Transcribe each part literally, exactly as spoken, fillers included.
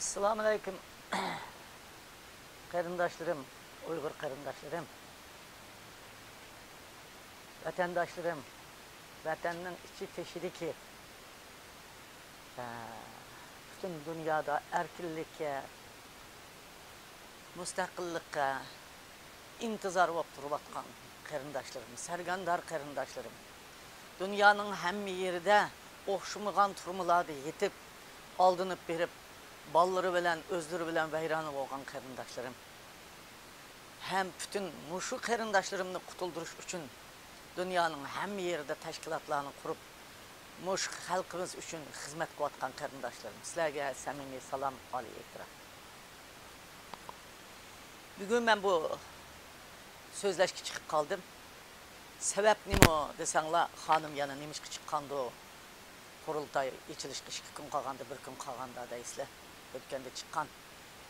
ئەسسالامۇئەلەيكۇم، قېرىنداشلىرىم، ئۇيغۇر قېرىنداشلىرىم، ۋەتەنداشلىرىم، ۋەتەننىڭ ئىچى تېشىدىكى، ئە، پۈتۈن دۇنيادا ئەركىنلىككە، مۇستەقىللىققە ئىنتىزار بولۇپ تۇرۇۋاتقان قېرىنداشلىرىم، سەرگەردان قېرىنداشلىرىم، دۇنيانىڭ ھەممە يېرىدە ئوخشىمىغان تۈرمىلەردە يېتىپ، ئالدىنىپ بېرىپ، بالىلىرى بىلەن، ئۆزلىرى بىلەن ۋەيرانە بولغان قېرىنداشلىرىم ھەم پۈتۈن مۇشۇ قېرىنداشلىرىمنى قۇتۇلدۇرۇش ئۈچۈن دۇنيانىڭ ھەممە يېرىدە تەشكىلاتلارنى قۇرۇپ، مۇشۇ خەلقىمىز ئۈچۈن خىزمەت قىلىۋاتقان قېرىنداشلىرىم، سىلەرگە سەمىمىي سالام، ئالىي ئېھتىرام. بۈگۈن مەن بۇ سۆزلەشكە چىقىپ قالدىم. سەۋەب نېمە دېسەڭلار، خانىم يەنە نېمىشقا چىققاندۇ؟ قۇرۇلتاي ئېچىلىشقا ئىككى كۈن قالغاندا، بىر كۈن قالغاندا دەيسىلەر. ئۆتكەندە چىققان.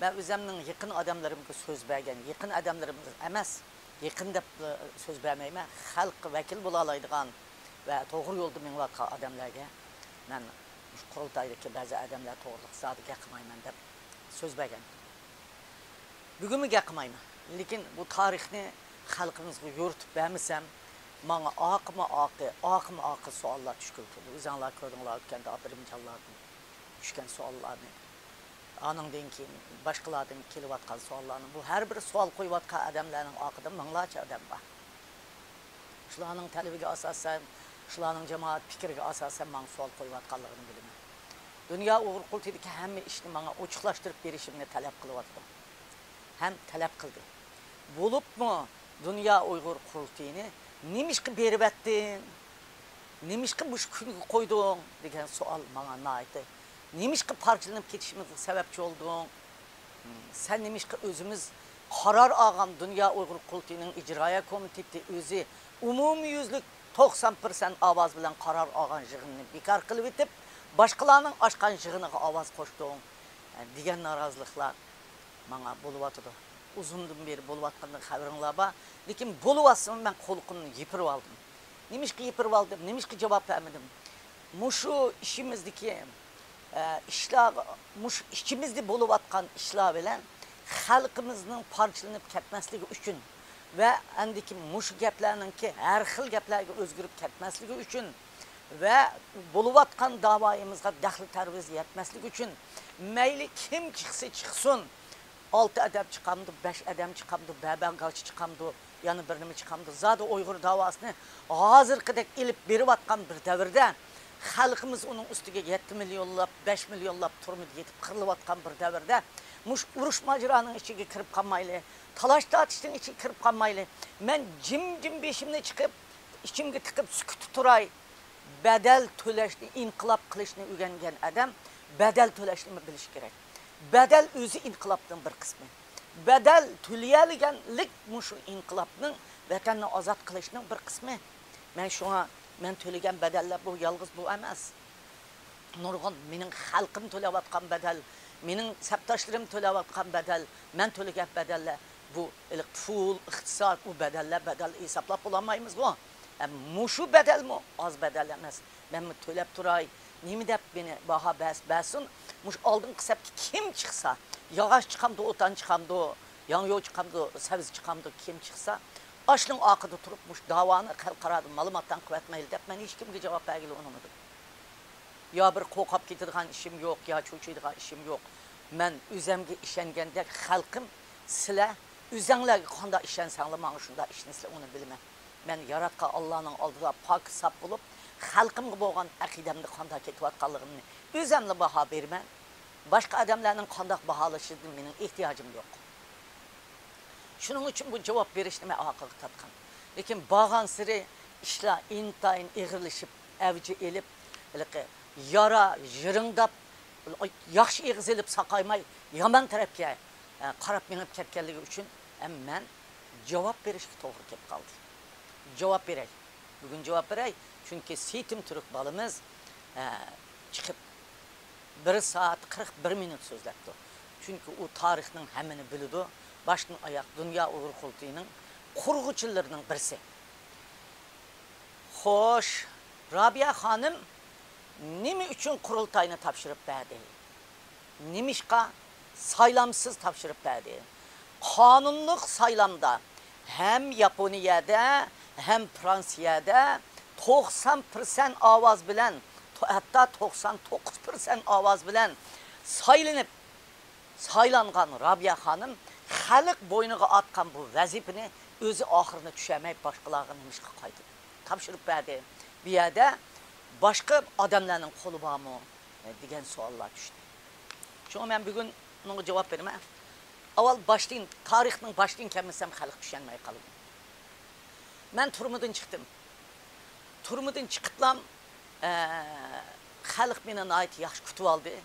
مەن ئۆزەمنىڭ يېقىن ئادەملىرىمگە سۆز بەرگەن، يېقىن ئادەملىرىم ئەمەس، يېقىن دەپ سۆز بەرمەيمەن، خەلققە ۋەكىل بولالايدىغان ۋە توغرا يولدا مېڭىۋاتقان ئادەملەرگە مەن مۇشۇ قۇرۇلتايدىكى بەزى ئادەملەر توغرىلىق زادى گەپ قىلمايمەن دەپ سۆز بەرگەن. بۈگۈنمۇ گەپ قىلمايمەن. لېكىن بۇ تارىخنى خەلقىمىزغا يورۇتۇپ بەرمىسەم، ماڭا ئاقىمۇ ئاقى، ئاقىمۇ ئاقى سوئاللار چۈشكىلى تۇرىدۇ. ئۆزۈڭلار كۆردۈڭلار ئۆتكەندە ئابدۇرېھىم جاللادىن چۈشكەن سوئاللارنى. ئانىڭدىن كېيىن باشقىلاردىن كېلىۋاتقان سوئاللارنى. بۇ ھەر بىر سوئال قويۇۋاتقان ئادەملەرنىڭ ئارقىدا مىڭلارچە ئادەم بار. شۇلارنىڭ تەلىپىگە ئاساسەن، شۇلارنىڭ جامائەت پىكرىگە ئاساسەن ماڭا سوئال قويۇۋاتقانلىقىنى بىلىمەن. دۇنيا ئۇيغۇر قۇرۇلتىيىدىكى ھەممە ئىشنى ماڭا ئوچۇقلاشتۇرۇپ بېرىشىمنى تەلەپ قىلىۋاتىدۇ. ھەم تەلەپ قىلدى. بولۇپمۇ دۇنيا ئۇيغۇر قۇرۇلتىيىنى نېمىشقا بېرىۋەتتىڭ؟ نېمىشقا مۇشۇ كۈنگە قويدۇڭ؟ دېگەن سوئال ماڭا ناھايىتى، نېمىشقا پارچىلىنىپ كېتىشىمىزغا سەۋەبچى بولدۇڭ؟ سەن نېمىشقا ئۆزىمىز قارار ئالغان، دۇنيا ئۇيغۇر قۇرۇلتىيىنىڭ ئىجرائىيە كومىتېتى ئۆزى ئومۇميۈزلۈك توقسان پىرسەنت ئاۋاز بىلەن قارار ئالغان يىغىننى بىكار قىلىۋېتىپ، باشقىلارنىڭ ئاچقان يىغىنىغا ئاۋاز قوشتۇڭ، دېگەن نارازىلىقلار ماڭا بولۇۋاتىدۇ. ئۇزۇندىن بېرى بولۇۋاتقاندىن خەۋىرىڭلار بار. لېكىن بولۇۋاتسىمۇ مەن قۇلىقىمنى يېپىرىۋالدىم. نېمىشقا يېپىرىۋالدىم؟ نېمىشقا جاۋاب بەرمىدىم؟ مۇشۇ ئىچىمىزدىكى، ئە، ئىشلار، مۇشۇ ئىچىمىزدە بولۇۋاتقان ئىشلار بىلەن خەلقىمىزنىڭ پارچىلىنىپ كەتمەسلىكى ئۈچۈن ۋە ئاندىكى مۇشۇ گەپلەرنىڭكى ھەر خىل گەپلەرگە ئۆزگىرىپ كەتمەسلىكى ئۈچۈن ۋە بولۇۋاتقان داۋايىمىزغا دەخلى تەرۇز يەتمەسلىكى ئۈچۈن مەيلى كىم چىقسا چىقسۇن، ئالتە ئادەم چىقامدۇ، بەش ئادەم چىقامدۇ، بەبەنگاچ چىقامدۇ، يەنە بىر نېمە چىقامدۇ، زادى ئۇيغۇر داۋاسىنى ھازىرقىدەك ئېلىپ بېرىۋاتقان بىر دەۋردە، خەلقىمىز ئۇنىڭ ئۈستىگە يەتتە مىليونلاپ، بەش مىليونلاپ تۈرمىدە يېتىپ قىرىلىۋاتقان بىر دەۋردە، مۇشۇ ئۇرۇش ماجىرانىڭ ئىچىگە كىرىپ قالمايلى، تالاش تارتىشنىڭ ئىچىگە كىرىپ قالمايلى. مەن جىمجىم بېشىمنى چىقىپ، ئىچىمگە تىقىپ سۈكۈتتە تۇراي. بەدەل تۆلەشنى، ئىنقىلاب قىلىشنى ئۆگەنگەن ئادەم بەدەل تۆلەشنىمۇ بىلىشى كېرەك. بەدەل ئۆزى ئىنقىلابنىڭ بىر قىسمى. بەدەل تۆلىيەلىگەنلىك مۇشۇ ئىنقىلابنىڭ، ۋەتەننى ئازاد قىلىشنىڭ بىر قىسمى. مەن شۇڭا، مەن تۆلىگەن بەدەللەر بۇ يالغۇز بۇ ئەمەس. نۇرغۇن مېنىڭ خەلقىم تۆلەۋاتقان بەدەل، مېنىڭ سەپداشلىرىم تۆلەۋاتقان بەدەل، مەن تۆلىگەن بەدەللەر، بۇ ھېلىقى پۇل، ئىقتىساد، ئۇ بەدەللەر، بەدەل ھېسابلاپ بولالمايمىزغۇ. ئە، مۇشۇ بەدەلمۇ ئاز بەدەل ئەمەس. مەنمۇ تۆلەپ تۇراي. نېمە دەپ مېنى باھا بەس-، بەرسۇن؟ مۇشۇ ئالدىنقى سەپكە كىم چىقسا، ياغاچ چىقامدۇ، ئوتان چىقامدۇ، ياڭيۇ چىقامدۇ، سەۋزە چىقامدۇ، كىم چىقسا، ئاشۇنىڭ ئارقىدا تۇرۇپ مۇشۇ داۋانى خەلقئارادا مالىماتاڭ قىلىۋەتمەيلى دەپ مەن ھېچكىمگە جاۋاب بەرگىلى ئۇنىمىدىم. يا بىر قورقۇپ كېتىدىغان ئىشىم يوق، يا چۆچۈيدىغان ئىشىم يوق. مەن ئۆزەمگە ئىشەنگەندەك خەلقىم، سىلەر ئۆزەڭلارگە قانداق ئىشەنسەڭلار، ماڭا شۇنداق ئىشىنىسىلەر، ئۇنى بىلىمەن. مەن ياراتقان ئاللانىڭ ئالدىدا پاك ساپ بولۇپ، خەلقىمگە بولغان ئەقىدەمنى قانداق كېتىۋاتقانلىقىمنى ئۆزەملا باھا بېرىمەن. باشقا ئادەملەرنىڭ قانداق باھالىشىدىن مېنىڭ ئېھتىياجىم يوق. شۇنىڭ ئۈچۈن بۇ جاۋاب بېرىشنى مەن ئارقىغا تارتقان. لېكىن بارغانسېرى ئىشلار ئىنتايىن ئېغىرلىشىپ، ئەۋج ئېلىپ، ھېلىقى يارا يىرىڭداپ، ياخشى ئېغىز ئېلىپ ساقايماي، يامان تەرەپكە، ئە، قاراپ مېڭىپ كەتكەنلىكى ئۈچۈن، ئە، مەن جاۋاب بېرىشكە توغرا كېلىپ قالدى. جاۋاب بېرەي. بۈگۈن جاۋاب بېرەي. چۈنكى سېيىتىم تۈرك بالىمىز، ئە، چىقىپ، بىر سائەت قىرىق بىر مىنۇت سۆزلەپتۇ. چۈنكى ئۇ تارىخنىڭ ھەممىنى بىلىدۇ. باشتىن ئاياق دۇنيا ئۇيغۇر قۇرۇلتىيىنىڭ قۇرغۇچىلىرىنىڭ بىرسى. خوش، رابىيە خانىم نېمە ئۈچۈن قۇرۇلتاينى تاپشۇرۇپ بەردى؟ نېمىشقا سايلامسىز تاپشۇرۇپ بەردى؟ قانۇنلۇق سايلامدا ھەم ياپونىيەدە، ھەم فرانسىيەدە توقسان پىرسەنت ئاۋاز بىلەن، تو-، ھەتتا توقسان توققۇز پىرسەنت ئاۋاز بىلەن سايلىنىپ، سايلانغان رابىيە خانىم خەلق بوينىغا ئاتقان بۇ ۋەزىپىنى ئۆزى ئاخىرىنى چۈشەنمەي، باشقىلارغا نېمىشقا قايتىدى؟ تاپشۇرۇپ بەردى. بۇ يەردە باشقا ئادەملەرنىڭ قولى بارمۇ؟ دېگەن سوئاللار چۈشتى. شۇڭا مەن بۈگۈن بۇنىڭغا جاۋاب بېرىمەن. ئاۋۋال باشتىن، تارىخنىڭ باشتىن كەلمىسەم، خەلق چۈشەنمەي قالىدۇ. مەن تۈرمىدىن چىقتىم. تۈرمىدىن چىقىپلام، ئە، خەلق مېنى ناھايىتى ياخشى كۈتۈۋالدى.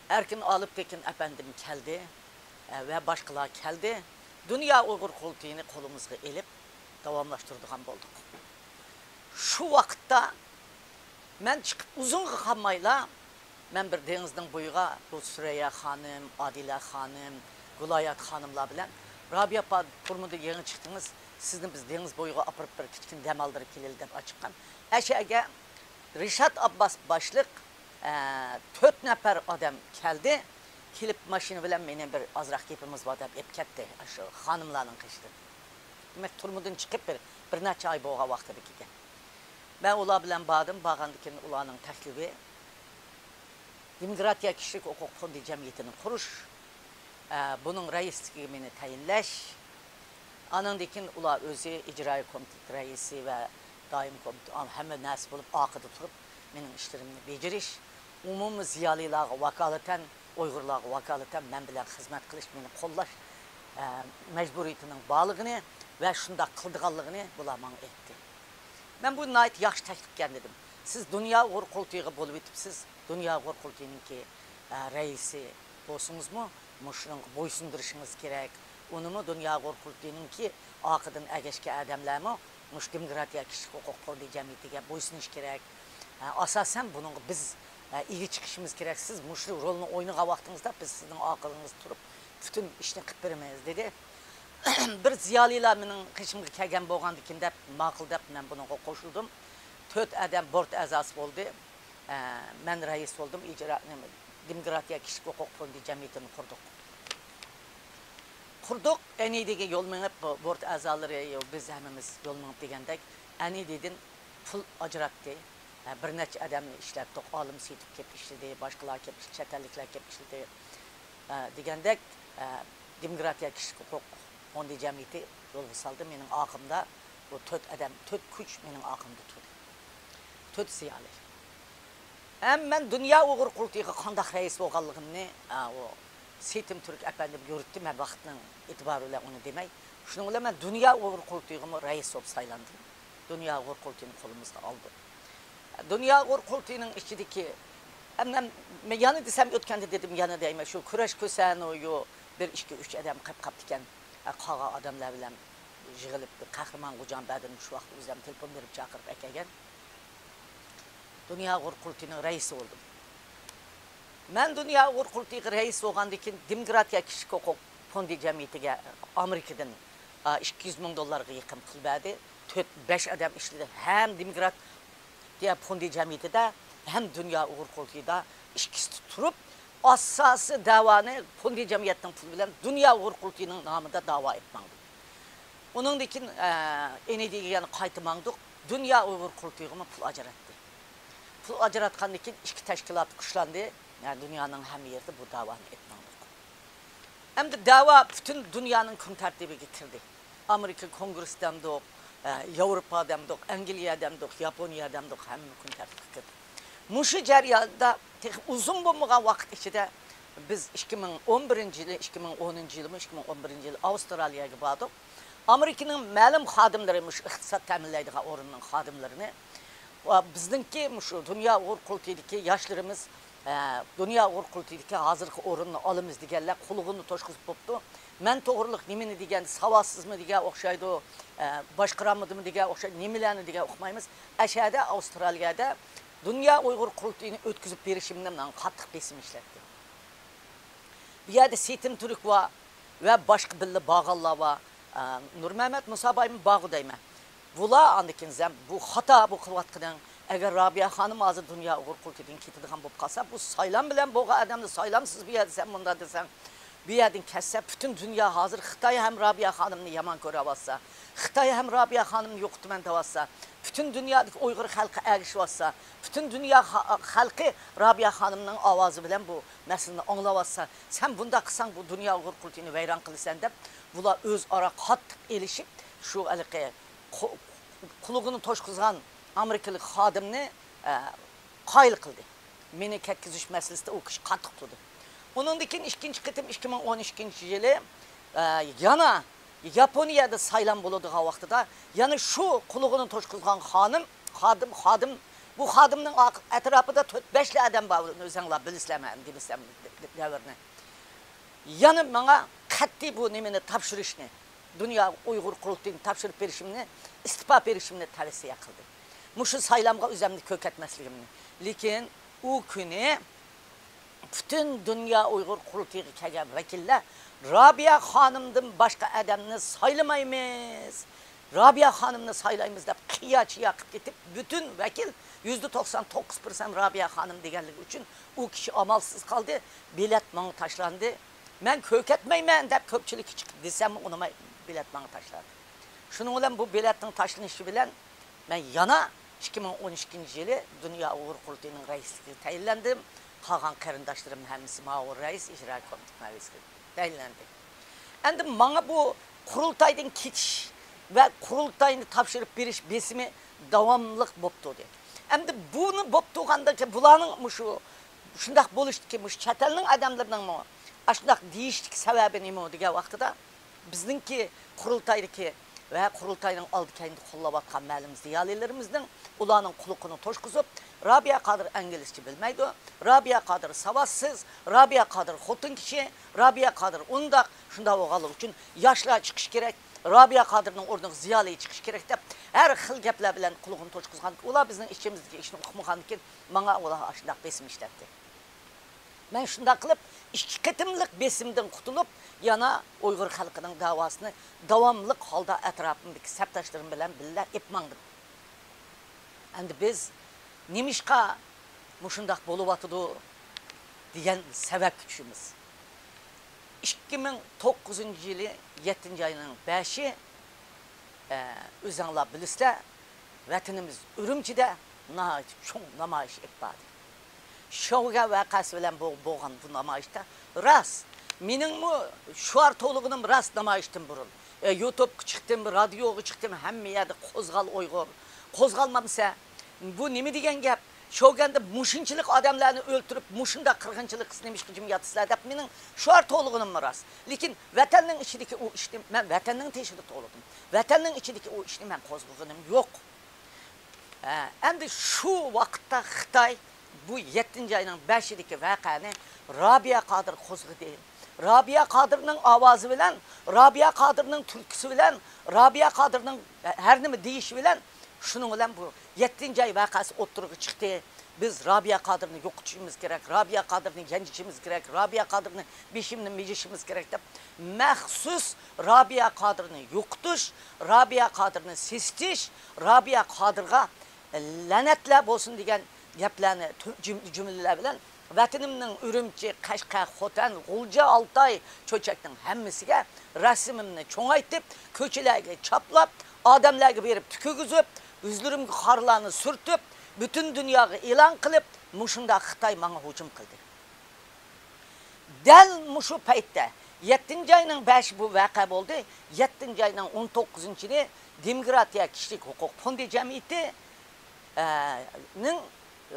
ئەركىن ئالىپتېكىن ئەپەندىم كەلدى، ئە، ۋە باشقىلار كەلدى. دۇنيا ئۇيغۇر قۇرۇلتىيىنى قولىمىزغا ئېلىپ داۋاملاشتۇرىدىغان بولدۇق. شۇ ۋاقىتتا مەن چىقىپ ئۇزۇنغا قالمايلا، مەن بىر دېڭىزنىڭ بويىغا، بۇ سۈرەييا خانىم، ئادىلە خانىم، گۈلايات خانىملار بىلەن، «رابىيە ئاپا، تۈرمىدىن يېڭى چىقتىڭىز، سىزنى بىز دېڭىز بويىغا ئاپىرىپ، بىر كىچىككىنە دەم ئالدۇرۇپ كېلەيلى» دەپ ئاچىققان. ئەشەگە رىشات ئابباس باشلىق، ئە، تۆت نەپەر ئادەم كەلدى. كېلىپ ماشىنا بىلەن مېنى بىر ئازراق گېپىمىز بار دەپ ئېلىپ كەتتى، ئاشۇ خانىملارنىڭ قېشىدىن. دېمەك، تۈرمىدىن چىقىپ بىر، بىر نەچچە ئاي بولغان ۋاقتىدىكى گەپ. مەن ئۇلار بىلەن باردىم، بارغاندىن كېيىن ئۇلارنىڭ تەكلىپى، دېموكراتىيە كىشىلىك ھوقۇق فوندى جەمئىيىتىنى قۇرۇش، ئە، بۇنىڭ رەئىسلىكىگە مېنى تەيىنلەش. ئانىڭدىن كېيىن ئۇلار ئۆزى ئىجرائىي كومىتېت رەئىسى ۋە دائىمىي كومىتېت، ئا، ھەممە نەرسە بولۇپ، ئارقىدا تۇرۇپ، مېنىڭ ئىشلىرىمنى بېجىرىش، ئومۇمىي زىيالىيلارغا ۋاكالىتەن، ئۇيغۇرلارغا ۋاكالىتەن مەن بىلەن خىزمەت قىلىش، مېنى قوللاش، ئە، مەجبۇرىيىتىنىڭ بارلىقىنى ۋە شۇنداق قىلىدىغانلىقىنى بۇلار ماڭا ئېيتتى. مەن بۇ ناھايىتى ياخشى تەكلىپكەن دېدىم. سىز دۇنيا ئۇيغۇر قۇرۇلتىيىغا بولۇۋېتىپسىز، دۇنيا ئۇيغۇر قۇرۇلتىيىنىڭكى، ئە، رەئىسى بولسىڭىزمۇ، مۇشۇنىڭغا بويسۇندۇرۇشىڭىز كېرەك. ئۇنىمۇ دۇنيا ئۇيغۇر قۇرۇلتىيىنىڭكى ئارقىدىن ئەگەشكەن ئادەملەرمۇ مۇشۇ دېموكراتىيە كىشىلىك ھوقۇق فوندى جەمئىيىتىگە بويسۇنۇش كېرەك. ئە، ئاساسەن بۇنىڭغا بىز، ئە، ئىگە چىقىشىمىز كېرەك. سىز مۇشۇ رولنى ئوينىغان ۋاقتىڭىزدا بىز سىزنىڭ ئارقىڭىزدا تۇرۇپ پۈتۈن ئىشنى قىلىپ بېرىمىز، دېدى. بىر زىيالىيلار مېنىڭ قېشىمغا كەلگەن بولغاندىكىن دەپ، ماقۇل دەپ، مەن بۇنىڭغا قوشۇلدۇم. تۆت ئادەم بورت ئەزاسى بولدى. ئە، مەن رەئىس بولدۇم، ئىجرا، نېمە، دېموكراتىيە كىشىلىك ھوقۇق فوندى جەمئىيىتىنى قۇردۇق. قۇردۇق، ئەنىدىگە يول مېڭىپ، بۇ بورت ئەزالىرى، يو، بىز ھەممىمىز يول مېڭىپ دېگەندەك، ئەنىدىدىن پۇل ئاجراتتى. ئە، بىر نەچچە ئادەمنى ئىشلەتتۇق، ئالىم سېيىتوف كېلىپ ئىشلىدى، باشقىلار كېلىپ، چەت ئەللىكلەر كېلىپ ئىشلىدى. ئە، دېگەندەك، ئە، دېموكراتىيە كىشىلىك ھوقۇق فوندى جەمئىيىتى يولغا سالدى. مېنىڭ ئارقامدا بۇ تۆت ئادەم، تۆت كۈچ مېنىڭ ئارقامدا تۇردى. تۆت زىيالىي. ھەم مەن دۇنيا ئۇيغۇر قۇرۇلتىيىغا قانداق رەئىس بولغانلىقىمنى، ئا، ئۇ سېيىتىم تۈرك ئەپەندىم يورۇتتى، مەن ۋاقىتنىڭ ئېتىبارى بىلەن ئۇنى دېمەي. شۇنىڭ بىلەن مەن دۇنيا ئۇيغۇر قۇرۇلتىيىغىمۇ رەئىس بولۇپ سايلاندىم. دۇنيا ئۇيغۇر قۇرۇلتىيىنى قولىمىزغا ئالدۇق. دۇنيا ئۇيغۇر قۇرۇلتىيىنىڭ ئىچىدىكى، ئەمدى مەن يەنە دېسەم ئۆتكەندە دېدىم، يەنە دەيمەن، شۇ كۈرەش كۆسەنۇيۇ بىر ئىككى ئۈچ ئادەم قېپ قاپتىكەن. قالغان ئادەملەر بىلەن يىغىلىپ، بىر قەھرىمان غوجامبەردىن شۇ ۋاقىت ئۆزۈم تېلېفون بېرىپ چاقىرىپ ئەكەلگەن. دۇنيا ئۇيغۇر قۇرۇلتىيىنىڭ رەئىسى بولدۇم. مەن دۇنيا ئۇيغۇر قۇرۇلتىيىغا رەئىس بولغاندىن كېيىن، دېموكراتىيە كىشىلىك ھوقۇق فوندى جەمئىيىتىگە ئامېرىكىدىن، ئا، ئىككى يۈز مىڭ دوللارغا يېقىن پۇل بەردى. تۆت، بەش ئادەم ئىشلىدى. ھەم دېموكراتىيە فوندى جەمئىيىتىدە، ھەم دۇنيا ئۇيغۇر قۇرۇلتىيىدا ئىككىسى تۇرۇپ، ئاساسىي دەۋانى فوندى جەمئىيەتنىڭ پۇلى بىلەن دۇنيا ئۇيغۇر قۇرۇلتىيىنىڭ نامىدا دەۋا ئېلىپ ماڭدى. ئۇنىڭدىن كېيىن، ئە، ئېنىدىگە يەنە قايتا ماڭدۇق. دۇنيا ئۇيغۇر قۇرۇلتىيىغىمۇ پۇل ئاجراتتى. پۇل ئاجراتقاندىن كېيىن ئىككى تەشكىلات كۈچلەندى. يەنى دۇنيانىڭ ھەممە يېرىدە بۇ دەۋانى ئېلىپ ماڭدۇق. ئەمدى دەۋا پۈتۈن دۇنيانىڭ كۈن تەرتىپىگە كىردى. ئامېرىكا كونگرېسى دەمدۇق، ئە، ياۋروپا دەمدۇق، ئەنگلىيە دەمدۇق، ياپونىيە دەمدۇق، ھەممە كۈن تەرتىپكە كىردى. مۇشۇ جەرياندا تېخى ئۇزۇن بولمىغان ۋاقىت ئىچىدە بىز ئىككى مىڭ ئون بىرىنچى يىلى، ئىككى مىڭ ئونىنچى يىلىمۇ، ئىككى مىڭ ئون بىرىنچى يىلى ئاۋسترالىيەگە باردۇق. ئامېرىكىنىڭ مەلۇم خادىملىرى، مۇشۇ ئىقتىساد تەمىنلەيدىغان ئورۇننىڭ خادىملىرىنى، ۋە بىزنىڭكى مۇشۇ دۇنيا ئۇيغۇر قۇرۇلتىيىدىكى ياشلىرىمىز، ئە، دۇنيا ئۇيغۇر قۇرۇلتىيىدىكى ھازىرقى ئورۇننى ئالىمىز دېگەنلەر قۇلىقىنى توشقۇزۇپ بوپتۇ. مەن توغرىلىق نېمىنى دېگەن، ساۋاتسىزمۇ دېگەن ئوخشايدۇ، ئە، باشقۇرالمىدىمۇ دېگەن ئوخشايدۇ، نېمىلەرنى دېگەن ئۇقمايمىز. ئەشەدە ئاۋسترالىيەدە دۇنيا ئۇيغۇر قۇرۇلتىيىنى ئۆتكۈزۈپ بېرىشىمنى ماڭا قاتتىق بېسىم ئىشلەتتى. بۇ يەردە سېيىتىم تۈرك بار ۋە باشقا بىللە بارغانلار بار. ئە، نۇرمەمەت مۇسابايمۇ بارغۇ دەيمەن. بۇلار ئاندىن كېيىن زەم-، بۇ خاتا، بۇ قىلىۋاتقىنىڭ، ئەگەر رابىيە خانىم ھازىر دۇنيا ئۇيغۇر قۇرۇلتىيىدىن كېتىدىغان بولۇپ قالسا، بۇ سايلام بىلەن بولغان ئادەمنى سايلامسىز بۇ يەردە سەن مۇنداق دېسەڭ، بۇ يەردىن كەتسە، پۈتۈن دۇنيا ھازىر خىتاي ھەم رابىيە خانىمنى يامان كۆرۈۋاتسا، خىتاي ھەم رابىيە خانىمنى يوقىتىمەن دەۋاتسا، پۈتۈن دۇنيادىكى ئۇيغۇر خەلقى ئەگىشىۋاتسا، پۈتۈن دۇنيا خا-، خەلقى رابىيە خانىمنىڭ ئاۋازى بىلەن بۇ مەسىلىنى ئاڭلاۋاتسا، سەن بۇنداق قىلساڭ، بۇ دۇنيا ئۇيغۇر قۇرۇلتىيىنى ۋەيران قىلىسەن دەپ، بۇلار ئۆزئارا قاتتىق ئېلىشىپ، شۇ ھېلىقى قۇ-، قۇلىقىنى توشقۇزغان ئامېرىكىلىق خادىمنى، ئە، قايىل قىلدى. مېنى كەتكۈزۈش مەسىلىسىدە ئۇ كىشى قاتتىق تۇردى. ئۇنىڭدىن كېيىن ئىككىنچى قېتىم ئىككى مىڭ ئون ئىككىنچى يىلى، ئە، يەنە ياپونىيەدە سايلام بولىدىغان ۋاقتىدا يەنە شۇ قۇلىقىنى توشقۇزغان خانىم، خادىم، خادىم، بۇ خادىمنىڭ ئا-، ئەتراپىدا تۆت، بەشلا ئادەم بار، ئۆزەڭلار بىلىسىلەر، مەن دېمىسەم دەۋرنى. يەنە ماڭا قەتئىي بۇ نېمىنى تاپشۇرۇشنى، دۇنيا ئۇيغۇر قۇرۇلتىيىنى تاپشۇرۇپ بېرىشىمنى، ئىستېپا بېرىشىمنى تەۋسىيە قىلدى. مۇشۇ سايلامغا ئۆزۈمنى كۆرسەتمەسلىكىمنى. لېكىن ئۇ كۈنى پۈتۈن دۇنيا ئۇيغۇر قۇرۇلتىيىغا كەلگەن ۋەكىللەر رابىيە خانىمدىن باشقا ئادەمنى سايلىمايمىز، رابىيە خانىمنى سايلايمىز دەپ قىيا-چىيا قىلىپ كېتىپ، پۈتۈن ۋەكىل يۈزدە توقسان توققۇز پىرسەنت رابىيە خانىم دېگەنلىكى ئۈچۈن ئۇ كىشى ئامالسىز قالدى. بېلەت ماڭا تاشلاندى. مەن كۆرسەتمەيمەن دەپ كۆپچىلىككە چىقىپ دېسەممۇ ئۇنىماي، بېلەت ماڭا تاشلاندى. شۇنىڭ بىلەن بۇ بېلەتنىڭ تاشلىنىشى بىلەن مەن يەنە ئىككى مىڭ ئون ئىككىنچى يىلى دۇنيا ئۇيغۇر قۇرۇلتىيىنىڭ رەئىسلىكىگە تەيىنلەندىم. قالغان قېرىنداشلىرىم ھەممىسى مۇئاۋىن رەئىس، ئىجرا كومىتېت رەئىسىگە تەيىنلەندى. ئەمدى ماڭا بۇ قۇرۇلتايدىن كېتىش ۋە قۇرۇلتاينى تاپشۇرۇپ بېرىش بېسىمى داۋاملىق بولۇپ تۇردى. ئەمدى بۇنى بولۇپ تۇرغاندىكى بۇلارنىڭ مۇشۇ شۇنداق بولۇشتىكى مۇشۇ چەت ئەلنىڭ ئادەملىرىنىڭمۇ ئاشۇنداق دېيىشتىكى سەۋەبى نېمە دېگەن ۋاقتىدا، بىزنىڭكى قۇرۇلتايدىكى ۋە قۇرۇلتاينىڭ ئالدى كەينىدە قوللاۋاتقان مەلۇم زىيالىيلىرىمىزنىڭ ئۇلارنىڭ قۇلىقىنى توشقۇزۇپ، رابىيە قادىر ئىنگلىزچە بىلمەيدۇ، رابىيە قادىر ساۋاتسىز، رابىيە قادىر خوتۇن كىشى، رابىيە قادىر ئۇنداق، شۇنداق بولغانلىقى ئۈچۈن ياشلار چىقىش كېرەك، رابىيە قادىرنىڭ ئورنىغا زىيالىي چىقىش كېرەك دەپ ھەر خىل گەپلەر بىلەن قۇلىقىنى توشقۇزغان. ئۇلار بىزنىڭ ئىچىمىزدىكى ئىشنى ئۇقمىغاندىكىن ماڭا ئۇلار ئاشۇنداق بېسىم ئىشلەتتى. مەن شۇنداق قىلىپ ئىككى قېتىملىق بېسىمدىن قۇتۇلۇپ، يەنە ئۇيغۇر خەلقىنىڭ داۋاسىنى داۋاملىق ھالدا ئەتراپىمدىكى سەپداشلىرىم بىلەن بىللە ئېلىپ ماڭدىم. ئەمدى بىز نېمىشقا مۇشۇنداق بولۇۋاتىدۇ دېگەن سەۋەبكە چۈشىمىز. ئىككى مىڭ توققۇزىنچى يىلى يەتتىنچى ئاينىڭ بەشى، ئە، ئۆزەڭلار بىلىسىلەر، ۋەتىنىمىز ئۈرۈمچىدە ناھايىتى چوڭ نامايىش ئېلىپ باردى. شياۋگۈەن ۋەقەسى بىلەن بو-، بولغان بۇ نامايىشتا راست، مېنىڭمۇ شوئار توۋلىغىنىم راست نامايىشتىن بۇرۇن. ئە، يۇتۇبقا چىقتىم، رادىيوغا چىقتىم، ھەممە يەردە «قوزغال ئۇيغۇر، قوزغالمامسەن، بۇ نېمە دېگەن گەپ؟ شياۋگۈەندە مۇشۇنچىلىك ئادەملەرنى ئۆلتۈرۈپ، مۇشۇنداق قىرغىنچىلىق قىلسا نېمىشقا جىم ياتىسىلەر؟» دەپ مېنىڭ شوئار توۋلىغىنىممۇ راست. لېكىن ۋەتەننىڭ ئىچىدىكى ئۇ ئىشنى مەن ۋەتەننىڭ تېشىدا توۋلىدىم. ۋەتەننىڭ ئىچىدىكى ئۇ ئىشنى مەن قوزغىغىنىم يوق. ھە، ئەمدى شۇ ۋاقىتتا خىتاي بۇ يەتتىنچى ئاينىڭ بەشىدىكى ۋەقەنى رابىيە قادىر قوزغىدى. رابىيە قادىرنىڭ ئاۋازى بىلەن، رابىيە قادىرنىڭ تۈرتكىسى بىلەن، رابىيە قادىرنىڭ ھەر نېمە دېيىشى بىلەن، شۇنىڭ بىلەن بۇ يەتتىنچى ئاي ۋەقەسى ئوتتۇرىغا چىقتى. بىز رابىيە قادىرنى يوقىتىشىمىز كېرەك، رابىيە قادىرنى يەنچۈشىمىز كېرەك، رابىيە قادىرنى بېشىمنى مىجىشىمىز كېرەك دەپ، مەخسۇس رابىيە قادىرنى يوقىتىش، رابىيە قادىرنى سېسىتىش، رابىيە قادىرغا لەنەتلەر بولسۇن دېگەن گەپلەرنى تۈ-، جۈم-، جۈملىلەر بىلەن ۋەتىنىمنىڭ ئۈرۈمچى، قەشقەر، خوتەن، غۇلجا، ئالتاي، چۆچەكنىڭ ھەممىسىگە رەسىمىمنى چوڭايتىپ، كوچىلارغا چاپلاپ، ئادەملەرگە بېرىپ تۈكۈرگۈزۈپ، يۈزلىرىمگە قارلارنى سۈرتۈپ، پۈتۈن دۇنياغا ئېلان قىلىپ، مۇشۇنداق خىتاي ماڭا ھۇجۇم قىلدى. دەل مۇشۇ پەيتتە، يەتتىنچى ئاينىڭ بەشى بۇ ۋەقە بولدى. يەتتىنچى ئاينىڭ ئون توققۇزىنچى كۈنى دېموكراتىيە كىشىلىك ھوقۇق فوندى جەمئىيىتى، ئە، نىڭ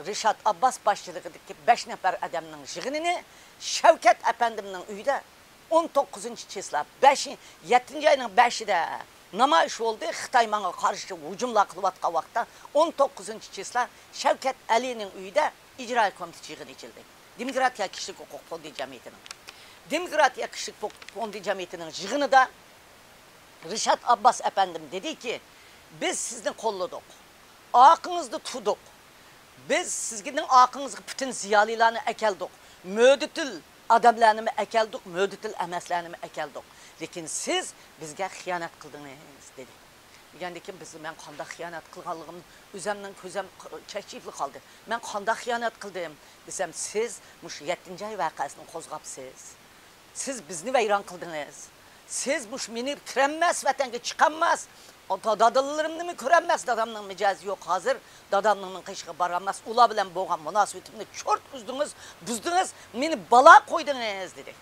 رىشات ئابباس باشچىلىقىدىكى بەش نەپەر ئادەمنىڭ يىغىنىنى شەۋكەت ئەپەندىمنىڭ ئۆيىدە ئون توققۇزىنچى چىسلا، بەشى، يەتتىنچى ئاينىڭ بەشىدە نامايىش بولدى. خىتاي ماڭا قارشى ھۇجۇملار قىلىۋاتقان ۋاقىتتا ئون توققۇزىنچى چىسلا شەۋكەت ئەلىنىڭ ئۆيىدە ئىجرائىي كومىتېت يىغىنى ئېچىلدى. دېموكراتىيە كىشىلىك ھوقۇق فوندى جەمئىيىتىنىڭ. دېموكراتىيە كىشىلىك ھوقۇق فوندى جەمئىيىتىنىڭ يىغىنىدا رىشات ئابباس ئەپەندىم دېدىكى، بىز سىزنى قوللىدۇق. ئارقىڭىزدا تۇردۇق. بىز سىزنىڭ ئارقىڭىزغا پۈتۈن زىيالىيلارنى ئەكەلدۇق. مۆتىدىل ئادەملەرنىمۇ ئەكەلدۇق، مۆتىدىل ئەمەسلەرنىمۇ ئەكەلدۇق. لېكىن سىز بىزگە خىيانەت قىلدىڭىز، دېدى. دېگەندىكىن بىز، مەن قانداق خىيانەت قىلغانلىقىم ئۆزەمنىڭ كۆزەم ق-، چەكچىيىپلا قالدى. مەن قانداق خىيانەت قىلدىم دېسەم، سىز مۇشۇ يەتتىنچى ئاي ۋەقەسىنى قوزغاپسىز. سىز بىزنى ۋەيران قىلدىڭىز. سىز مۇشۇ مېنى كىرەلمەس، ۋەتەنگە چىقالماس، ئاتا-، دادىلىرىمنىمۇ كۆرەلمەس، دادامنىڭ مىجەزى يوق ھازىر، دادامنىڭ قېشىغا بارالماس، ئۇلار بىلەن بولغان مۇناسىۋىتىمنى چورت ئۈزدىڭىز، بۇزدىڭىز، مېنى بالا قويدىڭىز، دېدى.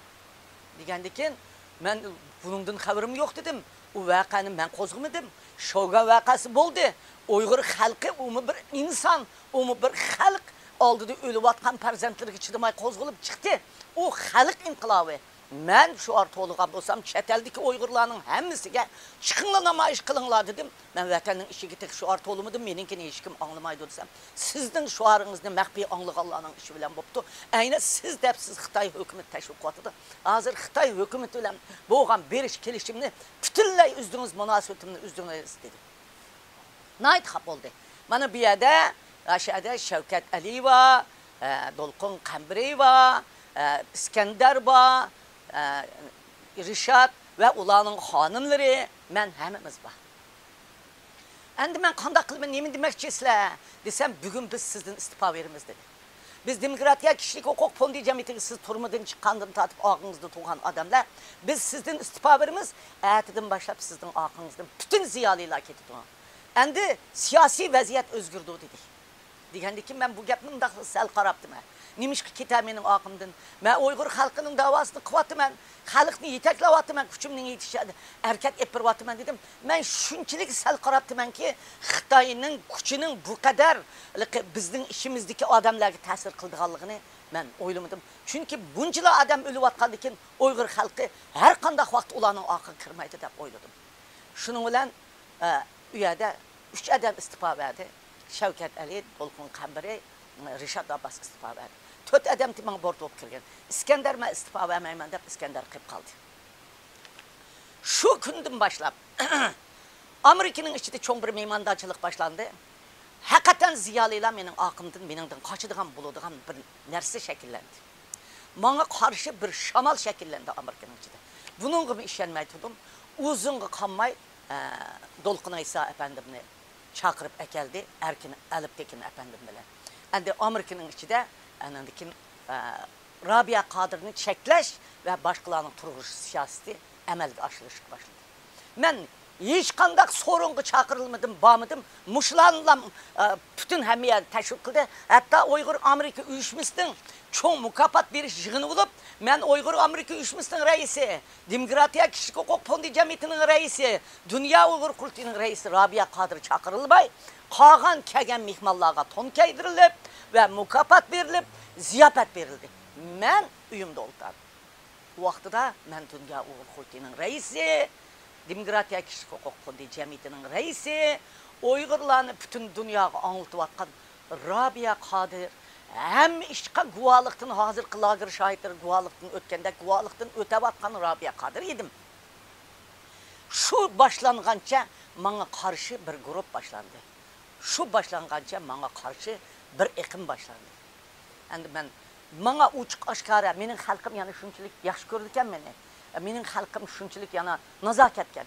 دېگەندىكىن، مەن بۇنىڭدىن خەۋىرىم يوق دېدىم. ئۇ ۋەقەنى مەن قوزغىمىدىم. شوگان ۋەقەسى بولدى. ئۇيغۇر خەلقى، ئۇمۇ بىر ئىنسان، ئۇمۇ بىر خەلق. ئالدىدا ئۆلۈۋاتقان پەرزەنتلىرىگە چىدىماي قوزغىلىپ چىقتى. ئۇ خەلق ئىنقىلابى. مەن شوئار تولىغان بولسام، چەت ئەلدىكى ئۇيغۇرلارنىڭ ھەممىسىگە، «چىقىڭلار، نامايىش قىلىڭلار» دېدىم. مەن ۋەتەننىڭ ئىچىگە تېخى شوئار تولىمىدىم، مېنىڭكىنى ھېچكىم ئاڭلىمايدۇ دېسەم، سىزنىڭ شوئارىڭىزنى مەخپىي ئاڭلىغانلارنىڭ ئىشى بىلەن بوپتۇ. ئەينى سىز دەپسىز، خىتاي ھۆكۈمىتى تەشۋىق قىلىۋاتىدۇ. ھازىر خىتاي ھۆكۈمىتى بىلەن بولغان بېرىش كېلىشىمنى پۈتۈنلەي ئۈزدىڭىز، مۇناسىۋىتىمنى ئۈزدۈڭىز، دېدى. ناھايىتى خاپا بولدى. مانا بۇ يەردە، ئاشۇ يەردە شەۋكەت ئەلى بار، ئە، دولقۇن قەمبىرى بار، ئە، ئىسكەندەر بار، ئە، رىشات ۋە ئۇلارنىڭ خانىملىرى، مەن، ھەممىمىز بار. ئەمدى مەن قانداق قىلىمەن، نېمە دېمەكچىسىلەر دېسەم، بۈگۈن بىز سىزدىن ئىستېپا بېرىمىز، دېدى. بىز دېموكراتىيە كىشىلىك ھوقۇق فوندى جەمئىيىتىگە سىز تۈرمىدىن چىققاندىن تارتىپ ئاغىڭىزدا تۇرغان ئادەملەر، بىز سىزدىن ئىستېپا بېرىمىز، ئەتىدىن باشلاپ سىزنىڭ ئاغىڭىزدىن پۈتۈن زىيالىيلار كېتىدۇ. ئەمدى سىياسىي ۋەزىيەت ئۆزگىرىدۇ، دېدى. دېگەندىكىن مەن بۇ گەپنى مۇنداقلا سەل قاراپتىمەن. نېمىشقا كېتە مېنىڭ ئاغىمدىن؟ مەن ئۇيغۇر خەلقىنىڭ داۋاسىنى قىلىۋاتىمەن، خەلقنى يېتەكلەۋاتىمەن، كۈچۈمنىڭ يېتىشىچە ھەرىكەت ئېلىپ بېرىۋاتىمەن دېدىم. مەن شۇنچىلىك سەل قاراپتىمەنكى، خىتاينىڭ كۈچىنىڭ بۇ قەدەر بىزنىڭ ئىچىمىزدىكى ئادەملەرگە تەسىر قىلىدىغانلىقىنى مەن ئويلىمىدىم. چۈنكى بۇنچىلا ئادەم ئۆلۈۋاتقاندىن كېيىن ئۇيغۇر خەلقى ھەر قانداق ۋاقىت ئۇلارنىڭ ئارقىغا كىرمەيدۇ دەپ ئويلىدىم. شۇنىڭ بىلەن ئە، ئۇ يەردە ئۈچ ئادەم ئىستېپا بەردى. شەۋكەت ئەلى، دولقۇن قەمبىرى، رىشات ئابباس ئىستېپا بەردى. تۆت ئادەم ماڭا بورت بولۇپ كىرگەن. ئىسكەندەر، مەن ئىستېپا بەرمەيمەن دەپ، ئىسكەندەر قېلىپ قالدى. شۇ كۈندىن باشلاپ ئامېرىكىنىڭ ئىچىدە چوڭ بىر مېھماندارچىلىق باشلاندى. ھەقىقەتەن زىيالىيلار مېنىڭ ئارقامدىن، مېنىڭدىن قاچىدىغان بولىدىغان بىر نەرسە شەكىللەندى. ماڭا قارشى بىر شامال شەكىللەندى ئامېرىكىنىڭ ئىچىدە. بۇنىڭغىمۇ ئىشەنمەي تۇردۇم. ئۇزۇنغا قالماي، ئە، دولقۇن ئەيسا ئەپەندىمنى چاقىرىپ ئەكەلدى، ئەركىن ئەلپتېكىن ئەپەندىم بىلەن. ئەمدى ئامېرىكىنىڭ ئىچىدە ئاندىن كېيىن، ئە، رابىيە قادىرنى چەكلەش ۋە باشقىلارنىڭ تۇرغۇزۇش سىياسىتى ئەمەلگە ئاشۇرۇلۇشقا باشلىدى. مەن ھېچقانداق سورۇنغا چاقىرىلمىدىم، بارمىدىم. مۇشۇلارنىلا، ئە، پۈتۈن ھەممە يەرنى تەشۋىق قىلدى. ھەتتا ئۇيغۇر ئامېرىكا ئۇيۇشمىسىنىڭ چوڭ مۇكاپات بېرىش يىغىنى بولۇپ، مەن ئۇيغۇر ئامېرىكا ئۇيۇشمىسىنىڭ رەئىسى، دېموكراتىيە كىشىلىك ھوقۇق فوندى جەمئىيىتىنىڭ رەئىسى، دۇنيا ئۇيغۇر قۇرۇلتىيىنىڭ رەئىسى رابىيە قادىر چاقىرىلماي، قالغان كەلگەن مېھمانلارغا تون كىيدۈرۈلۈپ ۋە مۇكاپات بېرىلىپ، زىياپەت بېرىلدى. مەن ئۆيۈمدە ئولتۇردۇم. ۋاقتىدا مەن دۇنيا ئۇيغۇر قۇرۇلتىيىنىڭ رەئىسى، دېموكراتىيە كىشىلىك ھوقۇق فوندى جەمئىيىتىنىڭ رەئىسى، ئۇيغۇرلارنى پۈتۈن دۇنياغا ئاڭلىتىۋاتقان رابىيە قادىر، ھەممە ئىشقا گۇۋاھلىقتىن، ھازىرقى لاگېر شاھىتلىرى گۇۋاھلىقتىن ئۆتكەندەك گۇۋاھلىقتىن ئۆتەۋاتقان رابىيە قادىر ئىدىم. شۇ باشلانغانچە ماڭا قارشى بىر گۇرۇپ باشلاندى. شۇ باشلانغانچە ماڭا قارشى بىر ئېقىم باشلاندى. ئەمدى مەن، ماڭا ئوچۇق ئاشكارا، مېنىڭ خەلقىم يەنە شۇنچىلىك ياخشى كۆرىدىكەن مېنى. مېنىڭ خەلقىم شۇنچىلىك يەنە نازاكەتكەن.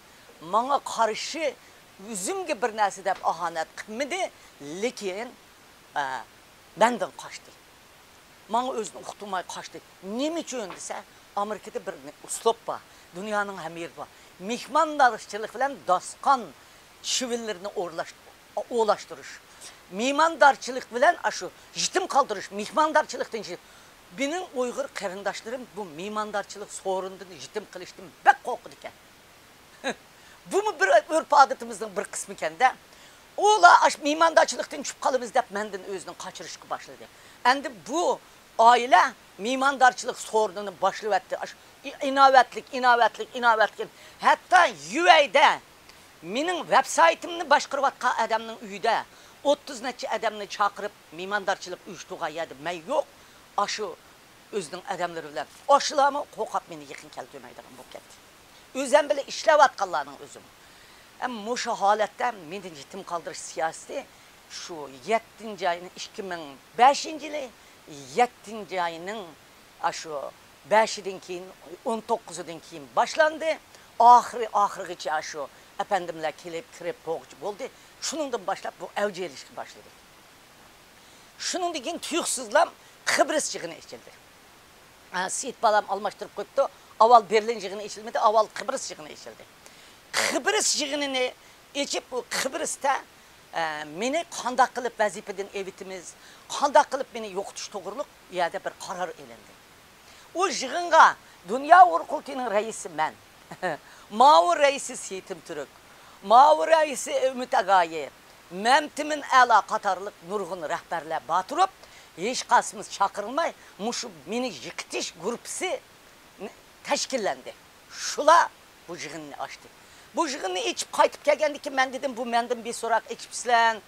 ماڭا قارشى ئۆزۈمگە بىر نەرسە دەپ ئاھانەت قىلمىدى، لېكىن، ئە، مەندىن قاچتى. ماڭا ئۆزىنى ئۇقتۇرماي قاچتى. نېمە ئۈچۈن دېسە، ئامېرىكىدا بىر ئۇسلۇب بار. دۇنيانىڭ ھەممە يېرىدە بار. مېھماندارچىلىق بىلەن داستىخان شۈۋىلىرىنى ئورلاش-، ئۇلاشتۇرۇش. مېھماندارچىلىق بىلەن ئاشۇ يېتىم قالدۇرۇش، مېھماندارچىلىقتىن يېتىم. مېنىڭ ئۇيغۇر قېرىنداشلىرىم بۇ مېھماندارچىلىق سورۇنىدىن يېتىم قېلىشتىن بەك قورقىدىكەن. بۇمۇ بىر ئۆرپ-ئادىتىمىزنىڭ بىر قىسمىكەن-دە. ئۇلار ئاش-، مېھماندارچىلىقتىن چۈشۈپ قالىمىز دەپ مەندىن ئۆزىنى قاچۇرۇشقا باشلىدى. ئەمدى بۇ ئائىلە مېھماندارچىلىق سورۇنىنى باشلىۋەتتى. ئاش-، ئى-، ئىناۋەتلىك، ئىناۋەتلىك، ئىناۋەتلىك. ھەتتا يۈەيدە مېنىڭ ۋەبسايتىمنى باشقۇرۇۋاتقان ئادەمنىڭ ئۆيىدە ئوتتۇز نەچچە ئادەمنى چاقىرىپ، مېھماندارچىلىق ئۇيۇشتۇرغان يەردە مەن يوق. ئاشۇ ئۆزىنىڭ ئادەملىرى بىلەن. ئاشۇلارمۇ قورقۇپ مېنى يېقىن كەلتۈرمەيدىغان بولۇپ كەتتى. ئۆزەم بىلەن ئىشلەۋاتقانلارنىڭ ئۆزىمۇ. ئەمما مۇشۇ ھالەتتە مېنى يېتىم قالدۇرۇش سىياسىتى شۇ يەتتىنچى ئاينىڭ، ئىككى مىڭ بەشىنچى يىلى يەتتىنچى ئاينىڭ ئاشۇ بەشىدىن كېيىن، ئون توققۇزىدىن كېيىن باشلاندى. ئاخىرى، ئاخىرغىچە ئاشۇ ئەپەندىملەر كېلىپ، كىرىپ بولغۇچە بولدى. شۇنىڭدىن باشلاپ بۇ ئەۋج ئېلىشقا باشلىدى. شۇنىڭدىن كېيىن تۇيۇقسىزلا قىبرىس يىغىنى ئېچىلدى. ئە، سېيىت بالام ئالماشتۇرۇپ قويۇپتۇ. ئاۋۋال بېرلىن يىغىنى ئېچىلمىدى، ئاۋۋال قىبرىس يىغىنى ئېچىلدى. قىبرىس يىغىنىنى ئېچىپ، ئۇ قىبرىستە، ئە، مېنى قانداق قىلىپ ۋەزىپىدىن ئېۋىتىمىز، قانداق قىلىپ مېنى يوقىتىش توغرۇلۇق ئۇ يەردە بىر قارار ئېلىندى. ئۇ يىغىنغا دۇنيا ئۇيغۇر قۇرۇلتىيىنىڭ رەئىسى مەن، ماۋۇ رەئىسى سېيىتىم تۈرك، ماۋۇ رەئىسى ئۈمىد ئاگايېۋ، مەمتىمىن ئەلا قاتارلىق نۇرغۇن رەھبەرلەر بار تۇرۇپ، ھېچقايسىمىز چاقىرىلماي مۇشۇ مېنى يىقىتىش گۇرۇپپىسى تەشكىللەندى. شۇلار بۇ يىغىننى ئاچتى. بۇ يىغىننى ئېچىپ قايتىپ كەلگەندىن كېيىن مەن دېدىم، بۇ مەندىن بىر سوراق ئېچىپسىلەر،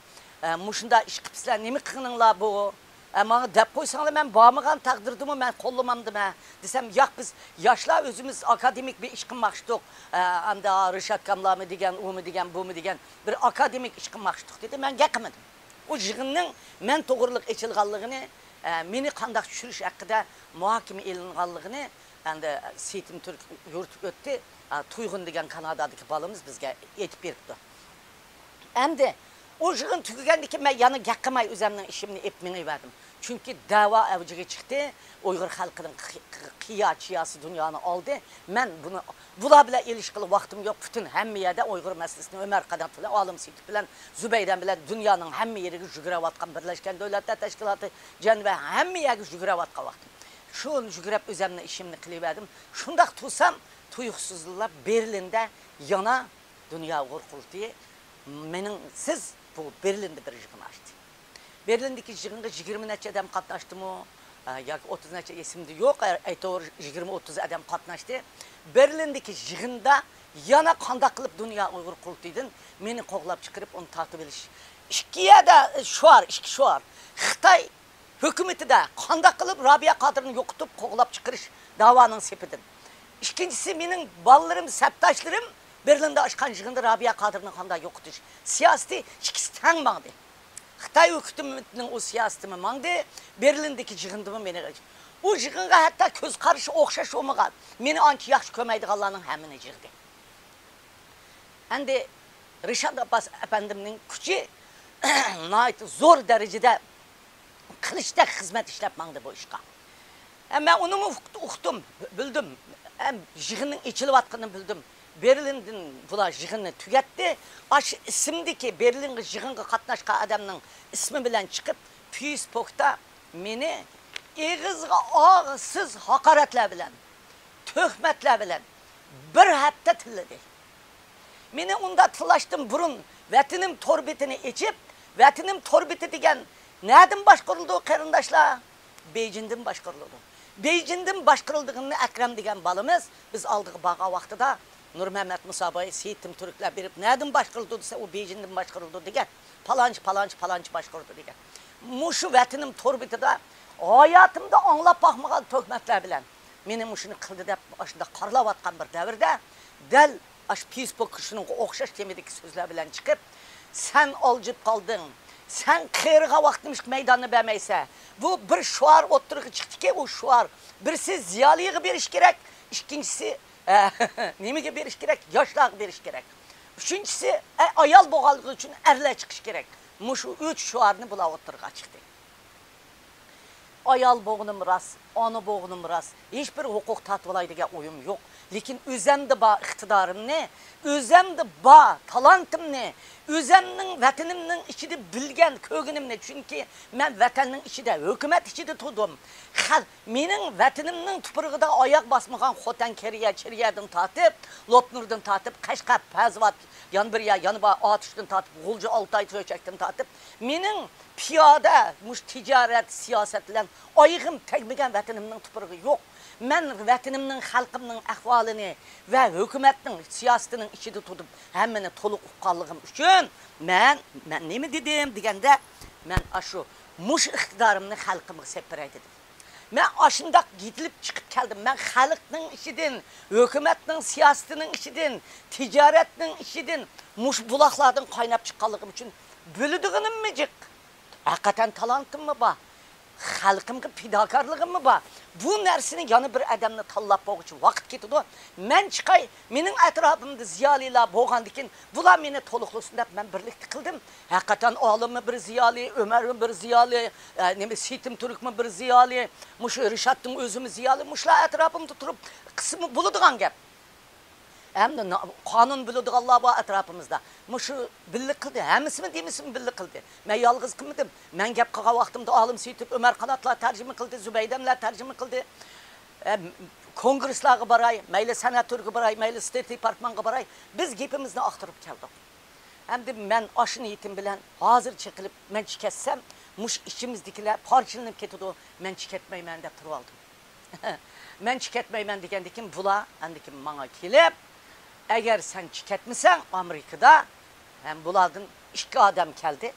ئە، مۇشۇنداق ئىش قىپسىلەر، نېمە قىلغىنىڭلار بۇ؟ ئە، ماڭا دەپ قويساڭلار، مەن بارمىغان تەقدىردىمۇ مەن قوللىمامدىمەن دېسەم، ياق، بىز ياشلار ئۆزىمىز ئاكادېمىك بىر ئىش قىلماقچىدۇق. ئە، ئەمدى رىشات كاملامۇ دېگەن، ئۇمۇ دېگەن، بۇمۇ دېگەن، بىر ئاكادېمىك ئىش قىلماقچىدۇق دېدى. مەن گەپ قىلمىدىم. ئۇ يىغىننىڭ مەن توغرىلىق ئېچىلغانلىقىنى، ئە، مېنى قانداق چۈشۈرۈش ھەققىدە مۇھاكىمە ئېلىنغانلىقىنى ئەمدى سېيىتىم تۈرك يورۇتۇپ ئۆتتى. ئە، تۇيغۇن دېگەن كانادادىكى بالىمىز بىزگە ئېيتىپ بېرىپتۇ. ئەمدى ئۇ يىغىن تۈگىگەندىن كېيىن مەن يەنە گەپ قىلماي ئۆزەمنىڭ ئىشىمنى ئېلىپ مېڭىۋەردىم. چۈنكى دەۋا ئەۋجىگە چىقتى. ئۇيغۇر خەلقىنىڭ قى-، قى-، قىيا چىياسى دۇنيانى ئالدى. مەن بۇنى، بۇلار بىلەن ئېلىشقىلى ۋاقتىم يوق. پۈتۈن ھەممە يەردە ئۇيغۇر مەسىلىسىنى ئۆمەر قانات بىلەن، ئالىم سېيىت بىلەن، زۇبەيدەن بىلەن دۇنيانىڭ ھەممە يېرىگە يۈگۈرۈۋاتقان، بىرلەشكەن دۆلەتلەر تەشكىلاتى، جەنۋە، ھەممە يەرگە يۈگۈرۈۋاتقان ۋاقتىم. شۇ يۈگۈرۈپ ئۆزەمنىڭ ئىشىمنى قىلىۋەردىم. شۇنداق تۇرسام، تۇيۇقسىزلا بېرلىندا يەنە دۇنيا ئۇيغۇر قۇرۇلتىيى مېنىڭسىز بۇ بېرلىندا بىر يىغىن ئاچتى. بېرلىندىكى يىغىنغا يىگىرمە نەچچە ئادەم قاتناشتىمۇ، ئە، ياكى ئوتتۇز نەچچە، ئېسىمدە يوق، ئەيتەۋۇر، يىگىرمە، ئوتتۇز ئادەم قاتناشتى. بېرلىندىكى يىغىندا يەنە قانداق قىلىپ دۇنيا ئۇيغۇر قۇرۇلتىيىدىن مېنى قوغلاپ چىقىرىپ، ئۇنى تارتىۋېلىش. ئىككى يەردە شوئار، ئىككى شوئار. خىتاي ھۆكۈمىتىدە قانداق قىلىپ رابىيە قادىرنى يوقىتىپ قوغلاپ چىقىرىش داۋانىڭ سېپىدىن. ئىككىنچىسى، مېنىڭ بالىلىرىم، سەپداشلىرىم بېرلىندا ئاچقان يىغىندا رابىيە قادىرنى قانداق يوقىتىش سىياسىتى ئىككىسى تەڭ ماڭدى. خىتاي ھۆكۈمىتىنىڭ ئۇ سىياسىتىمۇ ماڭدى، بېرلىندىكى يىغىندىمۇ مېنى، ئۇ يىغىنغا ھەتتا كۆز قارىشى ئوخشاش بولمىغان، مېنى ئانچە ياخشى كۆرمەيدىغانلارنىڭ ھەممىنى يىغدى. ئەمدى رىشات ئابباس ئەپەندىمنىڭ كۈچى ناھايىتى زور دەرىجىدە قىلىچتەك خىزمەت ئىشلەپ ماڭدى بۇ ئىشقا. ھە، مەن ئۇنىمۇ ئۇق-، ئۇقتۇم، بىلدىم. ھەم يىغىننىڭ ئېچىلىۋاتقىنىنى بىلدىم. بېرلىندىن بۇلار يىغىننى تۈگەتتى. ئاشۇ ئىسىمدىكى بېرلىنغا يىغىنغا قاتناشقان ئادەمنىڭ ئىسمى بىلەن چىقىپ، فېيسبۇكتا مېنى ئېغىزغا ئاغزىسىز ھاقارەتلەر بىلەن، تۆھمەتلەر بىلەن بىر ھەپتە تىللىدى. مېنى ئۇنداق تىللاشتىن بۇرۇن ۋەتىنىم تور بېتىنى ئېچىپ، ۋەتىنىم تور بېتى دېگەن نەدىن باشقۇرۇلىدۇ، قېرىنداشلار؟ بېيجىڭدىن باشقۇرۇلىدۇ. بېيجىڭدىن باشقۇرۇلىدىغىنىنى ئەكرەم دېگەن بالىمىز، بىز ئالدىغا بارغان ۋاقتىدا نۇرمەمەت مۇساباي، سېيىتىم تۈركلەر بېرىپ، نەدىن باشقۇرۇلىدۇ دېسە، ئۇ بېيجىڭدىن باشقۇرۇلىدۇ دېگەن. پالانچى، پالانچى، پالانچى باشقۇرىدۇ دېگەن. مۇشۇ ۋەتىنىم تور بېتىدە ھاياتىمدا ئاڭلاپ باقمىغان تۆھمەتلەر بىلەن مېنى مۇشۇنى قىلدى دەپ ئاشۇنداق قارىلاۋاتقان بىر دەۋردە، دەل ئاشۇ فېيسبۇكقا شۇنىڭغا ئوخشاش تېمىدىكى سۆزلەر بىلەن چىقىپ، سەن ئالجىپ قالدىڭ، سەن قېرىغان ۋاقىتتا مۇشۇ مەيداننى بەرمەيسەن. بۇ بىر شوئار ئوتتۇرىغا چىقتىكى، ئۇ شوئار بىرسى زىيالىيغا بېرىش كېرەك، ئىككىنچىسى، ئە، نېمىگە بېرىش كېرەك؟ ياشلارغا بېرىش كېرەك. ئۈچىنچىسى، ئە، ئايال بولغانلىقى ئۈچۈن ئەرلەر چىقىش كېرەك. مۇشۇ ئۈچ شوئارنى بۇلار ئوتتۇرىغا چىقتى. ئايال بولغىنىم راست، ئانا بولغىنىم راست، ھېچبىر ھوقۇق تارتىۋالاي دېگەن ئويۇم يوق. لېكىن ئۆزەمدە بار ئىقتىدارىمنى، ئۆزەمدە بار تالانتىمنى، ئۆزەمنىڭ ۋەتىنىمنىڭ ئىچىدە بىلگەن، كۆرگىنىمنى، چۈنكى مەن ۋەتەننىڭ ئىچىدە، ھۆكۈمەت ئىچىدە تۇردۇم. خەل-، مېنىڭ ۋەتىنىمنىڭ تۇپرىقىدا ئاياق باسمىغان خوتەن، كېرىيە، چىرىيەدىن تارتىپ، لوپنۇردىن تارتىپ، قەشقەر، پەرزىۋات، يەنە بىر يەر، يەنە بار ئاتۇشتىن تارتىپ، غۇلجا، ئالتاي، چۆچەكتىن تارتىپ، مېنىڭ پىيادە مۇشۇ تىجارەت، سىياسەت بىلەن ئايىغىم تەگمىگەن ۋەتىنىمنىڭ تۇپرىقى يوق. مەن ۋەتىنىمنىڭ، خەلقىمنىڭ ئەھۋالىنى ۋە ھۆكۈمەتنىڭ سىياسىتىنىڭ ئىچىدە تۇرۇپ ھەممىنى تولۇق ئۇققانلىقىم ئۈچۈن مەن، مەن نېمە دېدىم دېگەندە، مەن ئاشۇ مۇشۇ ئىقتىدارىمنى خەلقىمگە سېلىپ بېرەي دېدىم. مەن ئاشۇنداق يېتىلىپ چىقىپ كەلدىم. مەن خەلقنىڭ ئىچىدىن، ھۆكۈمەتنىڭ سىياسىتىنىڭ ئىچىدىن، تىجارەتنىڭ ئىچىدىن، مۇشۇ بۇلاقلاردىن قايناپ چىققانلىقىم ئۈچۈن بىلىدىغىنىممۇ جىق. ھەقىقەتەن تالانتىممۇ بار. خەلقىمگە پىداكارلىقىممۇ بار. بۇ نەرسىنى يەنە بىر ئادەمنى تاللاپ بولغۇچە ۋاقىت كېتىدۇ. مەن چىقاي، مېنىڭ ئەتراپىمدا زىيالىيلار بولغاندىكىن، بۇلار مېنى تولۇقلىسۇن دەپ مەن بىرلىكتە قىلدىم. ھەقىقەتەن ئالىممۇ بىر زىيالىي، ئۆمەرمۇ بىر زىيالىي، ئە، نېمە، سېيىتىم تۈركمۇ بىر زىيالىي، مۇشۇ رىشاتتىن ئۆزىمۇ زىيالىي، مۇشۇلار ئەتراپىمدا تۇرۇپ قىلسىمۇ بولىدىغان گەپ. ھەمدە نا-، قانۇن بىلىدىغانلار بار ئەتراپىمىزدا. مۇشۇ بىللە قىلدى، ھەممىسىمۇ دېمىسىمۇ بىللە قىلدى. مەن يالغۇز قىلمىدىم. مەن گەپ قىلغان ۋاقتىمدا ئالىم سېيىتوف، ئۆمەر قاناتلار تەرجىمە قىلدى، زۇبەيدەملەر تەرجىمە قىلدى. ئە، كونگرېسلارغا باراي، مەيلى سەنئەت تۈرىگە باراي، مەيلى ستېيت دېپارتمانغا باراي، بىز گېپىمىزنى ئاختۇرۇپ كەلدۇق. ئەمدى مەن ئاشۇ نىيىتىم بىلەن ھازىر چېقىلىپ، مەن چىكەتسەم، مۇشۇ ئىچىمىزدىكىلەر پارچىلىنىپ كېتىدۇ، مەن چىكەتمەيمەن دەپ تۇرۇۋالدىم. مەن چىكەتمەيمەن دېگەندىن كېيىن بۇلار ئاندىن كېيىن ماڭا كېلىپ، ئەگەر سەن چىكەتمىسەڭ ئامېرىكىدا، ھەم بۇلاردىن ئىككى ئادەم كەلدى.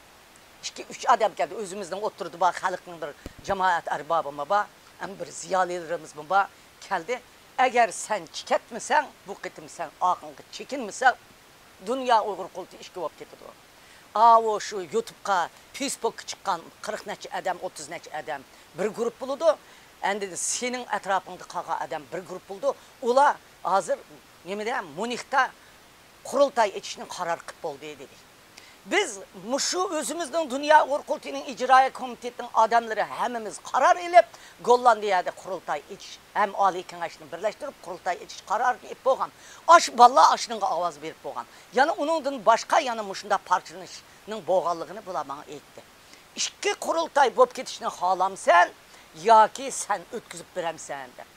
ئىككى، ئۈچ ئادەم كەلدى. ئۆزىمىزنىڭ ئوتتۇرىدا بار خەلقنىڭ بىر جامائەت ئەربابىمۇ بار، ھەم بىر زىيالىيلىرىمىزمۇ بار، كەلدى. ئەگەر سەن چىكەتمىسەڭ، بۇ قېتىم سەن ئارقاڭغا چېكىنمىسەڭ، دۇنيا ئۇيغۇر قۇرۇلتىيى ئىككى بولۇپ كېتىدۇ. ئاۋۇ شۇ يۇتۇبقا، فېيسبوكقا چىققان قىرىق نەچچە ئادەم، ئوتتۇز نەچچە ئادەم بىر گۇرۇپ بولىدۇ. ئەندى سېنىڭ ئەتراپىڭدا قالغان ئادەم بىر گۇرۇپ بولىدۇ. ئۇلار ھازىر نېمىدە، مۇنىختا قۇرۇلتاي ئېچىشنى قارار قىلىپ بولدى، دېدى. بىز مۇشۇ ئۆزىمىزنىڭ دۇنيا ئۇيغۇر قۇرۇلتىيىنىڭ ئىجرائىيە كومىتېتىنىڭ ئادەملىرى ھەممىمىز قارار ئېلىپ، گوللاندىيەدە قۇرۇلتاي ئېچىش ھەم ئالىي كېڭەشنى بىرلەشتۈرۈپ، قۇرۇلتاي ئېچىش قارارىنى ئېلىپ بولغان. ئاشۇ بالىلار ئاشۇنىڭغا ئاۋاز بېرىپ بولغان. يەنە ئۇنىڭدىن باشقا يەنە مۇشۇنداق پارچىلىنىشنىڭ بولغانلىقىنى بۇلار ماڭا ئېيتتى. ئىككى قۇرۇلتاي بولۇپ كېتىشنى خالامسەن ياكى سەن ئۆتكۈزۈپ بېرەمسەن دەپ.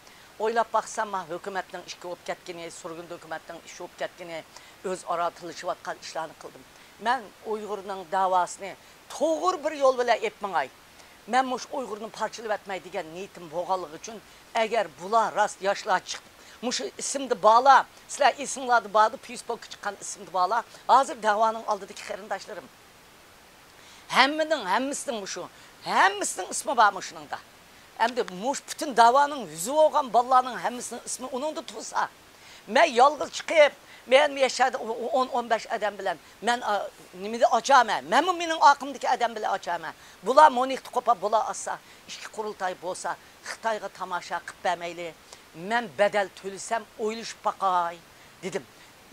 ئويلاپ باقسام، ما ھۆكۈمەتنىڭ ئىككى بولۇپ كەتكىنى، سۈرگۈندە ھۆكۈمەتنىڭ ئىككى بولۇپ كەتكىنى، ئۆزئارا تىللىشىۋاتقان ئىشلارنى قىلدىم. مەن ئۇيغۇرنىڭ داۋاسىنى توغرا بىر يول بىلەن ئېلىپ ماڭاي. مەن مۇشۇ ئۇيغۇرنى پارچىلىۋەتمەي دېگەن نىيىتىم بولغانلىقى ئۈچۈن، ئەگەر بۇلار راست ياشلار چىقىپ، مۇشۇ ئىسىمدە بارلار، سىلەر ئېسىڭلاردا باردۇ، فېيسبوكقا چىققان ئىسىمدە بارلار، ھازىر دەۋانىڭ ئالدىدىكى قېرىنداشلىرىم. ھەممىنىڭ، ھەممىسىنىڭ مۇشۇ، ھەممىسىنىڭ ئىسمى بار مۇشۇنىڭدا. ئەمدى مۇشۇ پۈتۈن داۋانىڭ يۈزى بولغان بالىلارنىڭ ھەممىسىنىڭ ئىسمى ئۇنىڭدا تۇرسا، مەن يالغۇز چىقىپ، مەن يەشەردە ئون، ئون بەش ئادەم بىلەن مەن، ئا، نېمىدە ئاچامەن. مەنمۇ مېنىڭ ئارقىمدىكى ئادەم بىلەن ئاچامەن. بۇلار مونىختا قوپاپ، بۇلار ئاچسا، ئىككى قۇرۇلتاي بولسا، خىتايغا تاماشا قىلىپ بەرمەيلى. مەن بەدەل تۆلىسەم، ئويلىشىپ باقاي، دېدىم.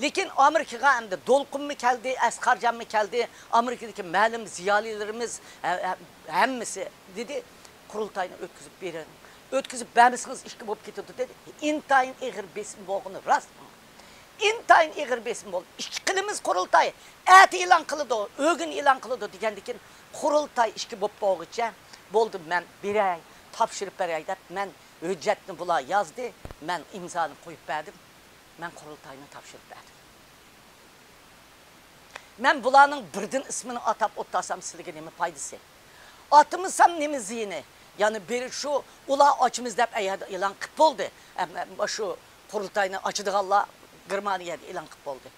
لېكىن ئامېرىكىغا ئەمدى دولقۇنمۇ كەلدى، ئەسقەرجانمۇ كەلدى، ئامېرىكىدىكى مەلۇم زىيالىيلىرىمىز، ھە-، ھە-، ھەممىسى دېدى، قۇرۇلتاينى ئۆتكۈزۈپ بېرىڭ. ئۆتكۈزۈپ بەرمىسىڭىز ئىككى بولۇپ كېتىدۇ دېدى. ئىنتايىن ئېغىر بېسىم بولغىنى راست. ئىنتايىن ئېغىر بېسىم بولدى. ئىككى قىلىمىز قۇرۇلتاي. ئەتە ئېلان قىلىدۇ، ئۆگۈن ئېلان قىلىدۇ دېگەندىكىن قۇرۇلتاي ئىككى بولۇپ بولغۇچە بولدى، مەن بېرەي، تاپشۇرۇپ بېرەي دەپ مەن ھۆججەتنى بۇلار يازدى، مەن ئىمزانى قويۇپ بەردىم، مەن قۇرۇلتاينى تاپشۇرۇپ بەردىم. مەن بۇلارنىڭ بىردىن ئىسمىنى ئاتاپ ئولتۇرسام سىلىگە نېمە پايدىسى؟ ئاتىمىسام نېمە زىيىنى؟ يەنى بىر شۇ ئۇلار ئاچىمىز دەپ ئەيەردە ئېلان قىلىپ بولدى. ئەم، ئەم، شۇ قۇرۇلتاينى ئاچىدىغانلار گېرمانىيەدە ئېلان قىلىپ بولدى.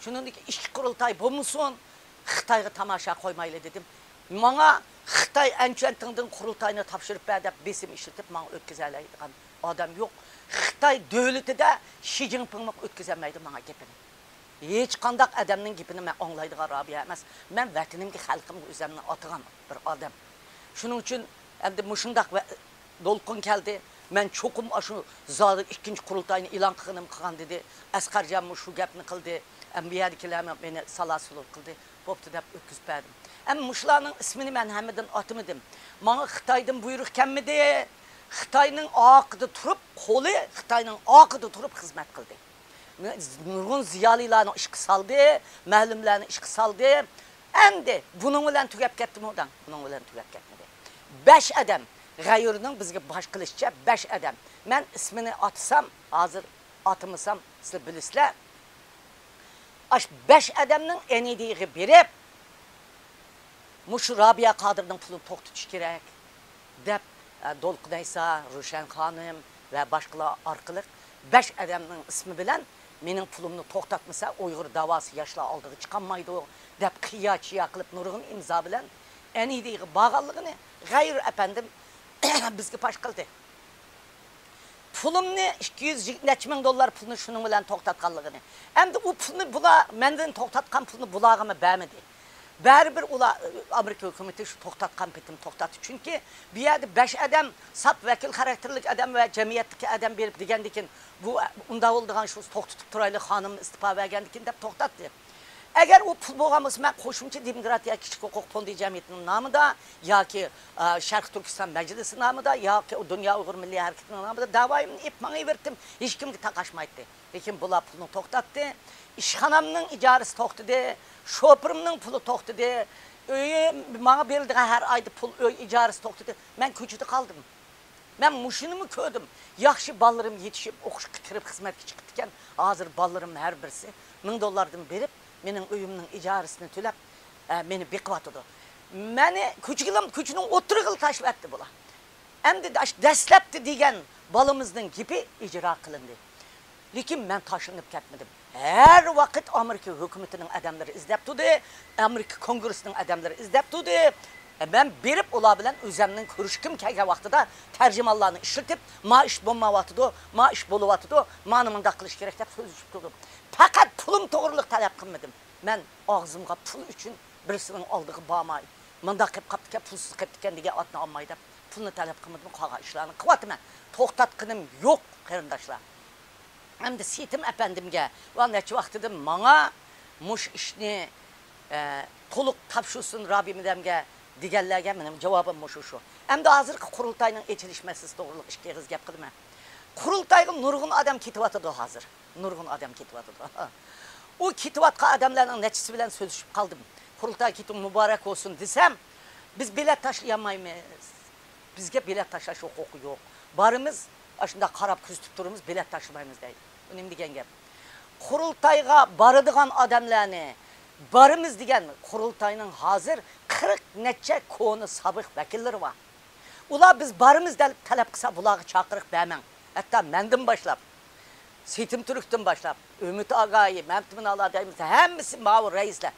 شۇنىڭدىن كېيىن ئىككى قۇرۇلتاي بولمىسۇن، خىتايغا تاماشا قويمايلى دېدىم. ماڭا خىتاي ئەنچۈەنتىڭدىن قۇرۇلتاينى تاپشۇرۇپ بەر دەپ بېسىم ئىشلىتىپ ماڭا ئۆتكۈزەلەيدىغان ئادەم يوق. خىتاي دۆلىتىدە شى جىنپىڭمۇ ئۆتكۈزەلمەيدۇ ماڭا گېپىنى. ھېچقانداق ئادەمنىڭ گېپىنى مەن ئاڭلايدىغان رابىيە ئەمەس. مەن ۋەتىنىمگە، خەلقىمگە ئۆزۈمنى ئاتىغان بىر ئادەم. شۇنىڭ ئۈچۈن ئەمدى مۇشۇنداق ۋە-، دولقۇن كەلدى. مەن چوقۇم ئاشۇ زادى ئىككىنچى قۇرۇلتاينى ئېلان قىلغىنىم قىلغان دېدى. ئەسقەرجانمۇ شۇ گەپنى قىلدى. ئەم، بۇ يەردىكىلەرمۇ مېنى سالا سولۇن قىلدى. بوپتۇ دەپ ئۆتكۈزۈپ بەردىم. ئەمما مۇشۇلارنىڭ ئىسمىنى مەن ھەممىدىن ئاتىمىدىم. ماڭا خىتايدىن بۇيرۇق كەلمىدى. خىتاينىڭ ئارقىدا تۇرۇپ، قولى خىتاينىڭ ئارقىدا تۇرۇپ خىزمەت قىلدى. نۇرغۇن زىيالىيلارنى ئىشقا سالدى، مەلۇملارنى ئىشقا سالدى. ئەمدى بۇنىڭ بىلەن تۈگەپ كەتتىمۇ دەڭ؟ بۇنىڭ بىلەن تۈگەپ كەتمىدى. بەش ئادەم، غەيرىنىڭ بىزگە باش قىلىشىچە بەش ئادەم. مەن ئىسمىنى ئاتىسام، ھازىر ئاتىمىسام، سىلەر بىلىسىلەر. ئاش بەش ئادەمنىڭ ئەنىدىيىغا بېرىپ، مۇشۇ رابىيە قادىرنىڭ پۇلىنى توختىتىش كېرەك، دەپ، ئە، دولقۇن ئەيسا، روشەن خانىم ۋە باشقىلار ئارقىلىق بەش ئادەمنىڭ ئىسمى بىلەن مېنىڭ پۇلۇمنى توختاتمىسا، ئۇيغۇر داۋاسى ياشلار ئالدىغا چىقالمايدۇ، دەپ قىيا-چىيا قىلىپ نۇرغۇن ئىمزا بىلەن ئەنىدىيىغا بارغانلىقىنى غەيرۇ ئەپەندىم بىزگە پاش قىلدى. پۇلۇمنى، ئىككى يۈز نەچچە مىڭ دوللار پۇلنى شۇنىڭ بىلەن توختاتقانلىقىنى. ئەمدى ئۇ پۇلنى بۇلار، مەندىن توختاتقان پۇلنى بۇلارغىمۇ بەرمىدى. بەرىبىر ئۇلار، ئامېرىكا ھۆكۈمىتى شۇ توختاتقان پېتىم توختاتتى. چۈنكى بۇ يەردە بەش ئادەم، ساپ ۋەكىل خاراكتېرلىك ئادەم ۋە جەمئىيەتتىكى ئادەم بېرىپ دېگەندىكىن، بۇ ئۇنداق بولىدىغان، شۇ توختىتىپ تۇرايلى، خانىممۇ ئىستېپا بەرگەندىكىن دەپ توختاتتى. ئەگەر ئۇ پۇل بولغان بولسا، مەن قوشۇمچە دېموكراتىيە كىشىلىك ھوقۇق فوندى جەمئىيىتىنىڭ نامىدا ياكى، ئا، شەرقىي تۈركىستان مەجلىسى نامىدا ياكى دۇنيا ئۇيغۇر مىللىي ھەرىكىتىنىڭ نامىدا داۋايىمنى ئېلىپ ماڭىۋەرتتىم، ھېچكىمگە تاقاشمايتتى. لېكىن بۇلار پۇلنى توختاتتى. ئىشخانامنىڭ ئىجارىسى توختىدى، شوپۇرۇمنىڭ پۇلى توختىدى، ئۆيۈم، ماڭا بېرىلىدىغان ھەر ئايدا پۇل، ئۆي ئىجارىسى توختىدى. مەن كوچىدا قالدىم. مەن مۇشۇنىمۇ كۆردۈم. ياخشى بالىلىرىم يېتىشىپ، ئوقۇشقا كىرىپ خىزمەتكە چىقىپتىكەن. ھازىر بالىلىرىم ھەر بىرسى مىڭ دوللاردىن بېرىپ، مېنىڭ ئۆيۈمنىڭ ئىجارىسىنى تۆلەپ، ئە، مېنى بېقىۋاتىدۇ. مېنى كوچىغىلا، كوچىنىڭ ئوتتۇرىغىلا تاشلىۋەتتى بۇلار. ئەمدى داش-، دەسلەپتە دېگەن بالىمىزنىڭ گېپى ئىجرا قىلىندى. لېكىن مەن تاشلىنىپ كەتمىدىم. ھەر ۋاقىت ئامېرىكا ھۆكۈمىتىنىڭ ئادەملىرى ئىزدەپ تۇردى، ئامېرىكا كونگرېسىنىڭ ئادەملىرى ئىزدەپ تۇردى. مەن بېرىپ ئۇلار بىلەن ئۆزەمنىڭ كۆرۈشكۈم كەلگەن ۋاقتىدا تەرجىمانلارنى ئىشلىتىپ، ما ئىش بولمايۋاتىدۇ، ما ئىش بولۇۋاتىدۇ، مانى مۇنداق قىلىش كېرەك دەپ سۆزلىشىپ تۇردۇم. پەقەت پۇلۇم توغرىلىق تەلەپ قىلمىدىم. مەن ئاغزىمغا پۇل ئۈچۈن بىرسىنىڭ ئالدىغا بارماي، مۇنداق قىلىپ قاپتىكەن، پۇلسىز قېپتىكەن دېگەن ئاتنى ئالماي دەپ پۇلنى تەلەپ قىلمىدىم، قالغان ئىشلارنى قىلىۋاتىمەن. توختاتقىنىم يوق، قېرىنداشلار. ئەمدى سېيىتىم ئەپەندىمگە، ۋە نەچچە ۋاقتىدىن ماڭا مۇشۇ ئىشنى، ئە، تولۇق تاپشۇرسۇن رابىيە مەدەمگە دېگەنلەرگە مېنىڭ جاۋابىم مۇشۇ شۇ. ئەمدى ھازىرقى قۇرۇلتاينىڭ ئېچىلىش مەسىلىسى توغرىلىق ئىككى ئېغىز گەپ قىلىمەن. قۇرۇلتايغا نۇرغۇن ئادەم كېتىۋاتىدۇ ھازىر. نۇرغۇن ئادەم كېتىۋاتىدۇ. ئۇ كېتىۋاتقان ئادەملەرنىڭ نەچچىسى بىلەن سۆزلىشىپ قالدىم. قۇرۇلتاي كېتىۋ مۇبارەك بولسۇن دېسەم، بىز بېلەت تاشلىيالمايمىز. بىزگە بېلەت تاشلاش ھوقۇقى يوق. بارىمىز، ئاشۇنداق قاراپ كۆزىتىپ تۇرىمىز، بېلەت تاشلىمايمىز دەيدۇ. بۇ نېمە دېگەن گەپ؟ قۇرۇلتايغا بارىدىغان ئادەملەرنى، بارىمىز دېگەن قۇرۇلتاينىڭ ھازىر قىرىق نەچچە كونا سابىق ۋەكىللىرى بار. ئۇلار بىز بارىمىز دەپ تەلەپ قىلسا، بۇلارغا چاقىرىق بەرمەڭ. ھەتتا مەندىن باشلاپ، سېيىتىم تۈركتىن باشلاپ، ئۈمىد ئاگايى، مەمتىمىن ئالا دەيمىز، ھەممىسى ماۋۇ رەئىسلەر.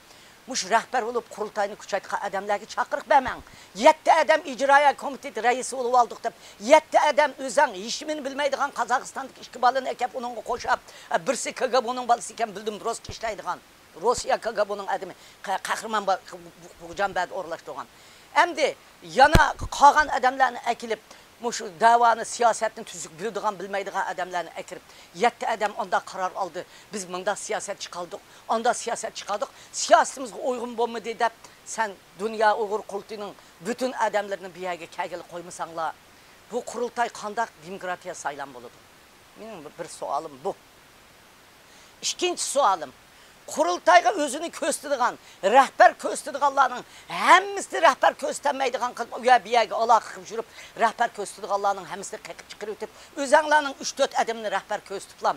مۇشۇ رەھبەر بولۇپ قۇرۇلتاينى كۈچەيتكەن ئادەملەرگە چاقىرىق بەرمەڭ. يەتتە ئادەم ئىجرائىيە كومىتېتى رەئىسى بولۇپ ئالدۇق دەپ، يەتتە ئادەم ئۆزەڭ ھېچنېمىنى بىلمەيدىغان قازاقىستاندىكى ئىككى بالىنى ئەكەپ ئۇنىڭغا قوشاپ، بىرسى كاگابۇنىڭ بالىسى ئىكەن، بىلدىم، روسكا ئىشلەيدىغان. روسىيە كاگابۇنىڭ ئادىمى، قە-، قەھرىمان با-، بۇ-، بۇ-، بۇ جامبەدە ئورۇنلاشتۇرغان. ئەمدى يەنە قالغان ئادەملەرنى ئەكېلىپ، مۇشۇ دەۋانى، سىياسەتنى تۈزۈك بىلىدىغان، بىلمەيدىغان ئادەملەرنى ئەكىرىپ، يەتتە ئادەم ئانداق قارار ئالدى، بىز مۇنداق سىياسەت چىقاردۇق، ئانداق سىياسەت چىقاردۇق، سىياسىتىمىزگە ئۇيغۇن بولمىدى دەپ، سەن دۇنيا ئۇيغۇر قۇرۇلتىيىنىڭ پۈتۈن ئادەملىرىنى بۇ يەرگە كەلگىلى قويمىساڭلار، بۇ قۇرۇلتاي قانداق دېموكراتىيە سايلام بولىدۇ؟ مېنىڭ بىر سوئالىم بۇ. ئىككىنچى سوئالىم، قۇرۇلتايغا ئۆزىنى كۆرسىتىدىغان، رەھبەر كۆرسىتىدىغانلارنىڭ ھەممىسىنى رەھبەر كۆرسىتەلمەيدىغان قىلىپ، ئۇ يەر بۇ يەرگە ئالاقە قىلىپ يۈرۈپ، رەھبەر كۆرسىتىدىغانلارنىڭ ھەممىسىنى قېقىپ چىقىرىۋېتىپ، ئۆزەڭلارنىڭ ئۈچ تۆت ئادىمىنى رەھبەر كۆرسىتىپلا،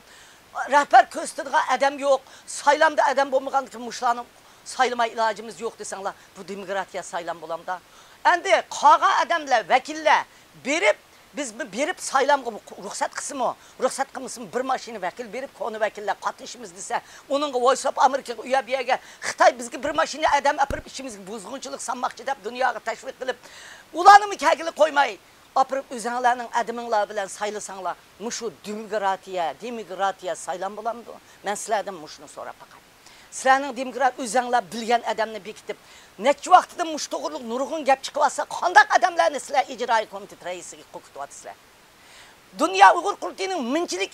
رەھبەر كۆرسىتىدىغان ئادەم يوق، سايلامدا ئادەم بولمىغاندىكىن مۇشۇلارنى سايلىماي ئىلاجىمىز يوق دېسەڭلار، بۇ دېموكراتىيە سايلام بولامدا؟ ئەمدى قالغان ئادەملەر، ۋەكىللەر بېرىپ، بىز بېرىپ سايلامغا رۇخسەت قىلسىمۇ، رۇخسەت قىلمىسىمۇ، بىر ماشىنا ۋەكىل بېرىپ، كونا ۋەكىللەر قاتنىشىمىز دېسە، ئۇنىڭغا ۋويس ئوف ئامېرىكىغا ئۇ يەر بۇ يەرگە خىتاي بىزگە بىر ماشىنا ئادەم ئاپىرىپ ئىچىمىزگە بۇزغۇنچىلىق سالماقچى دەپ دۇنياغا تەشۋىق قىلىپ، ئۇلارنىمۇ كەلگىلى قويماي، ئاپىرىپ ئۆزەڭلارنىڭ ئادىمىڭلار بىلەن سايلىساڭلار، مۇشۇ دېموكراتىيە، دېموكراتىيە سايلام بولامدۇ؟ مەن سىلەردىن مۇشۇنى سوراپ باقاي. سىلەرنىڭ دېموكرات ئۆزەڭلار بىلگەن ئادەمنى بېكىتىپ، نەچچە ۋاقىتتىن مۇشۇ توغرىلىق نۇرغۇن گەپ چىقىۋاتسا، قانداق ئادەملەرنى سىلەر ئىجرائىيە كومىتېت رەئىسىگە قويۇپ كېتىۋاتىسىلەر؟ دۇنيا ئۇيغۇر قۇرۇلتىيىنىڭ مىڭچىلىك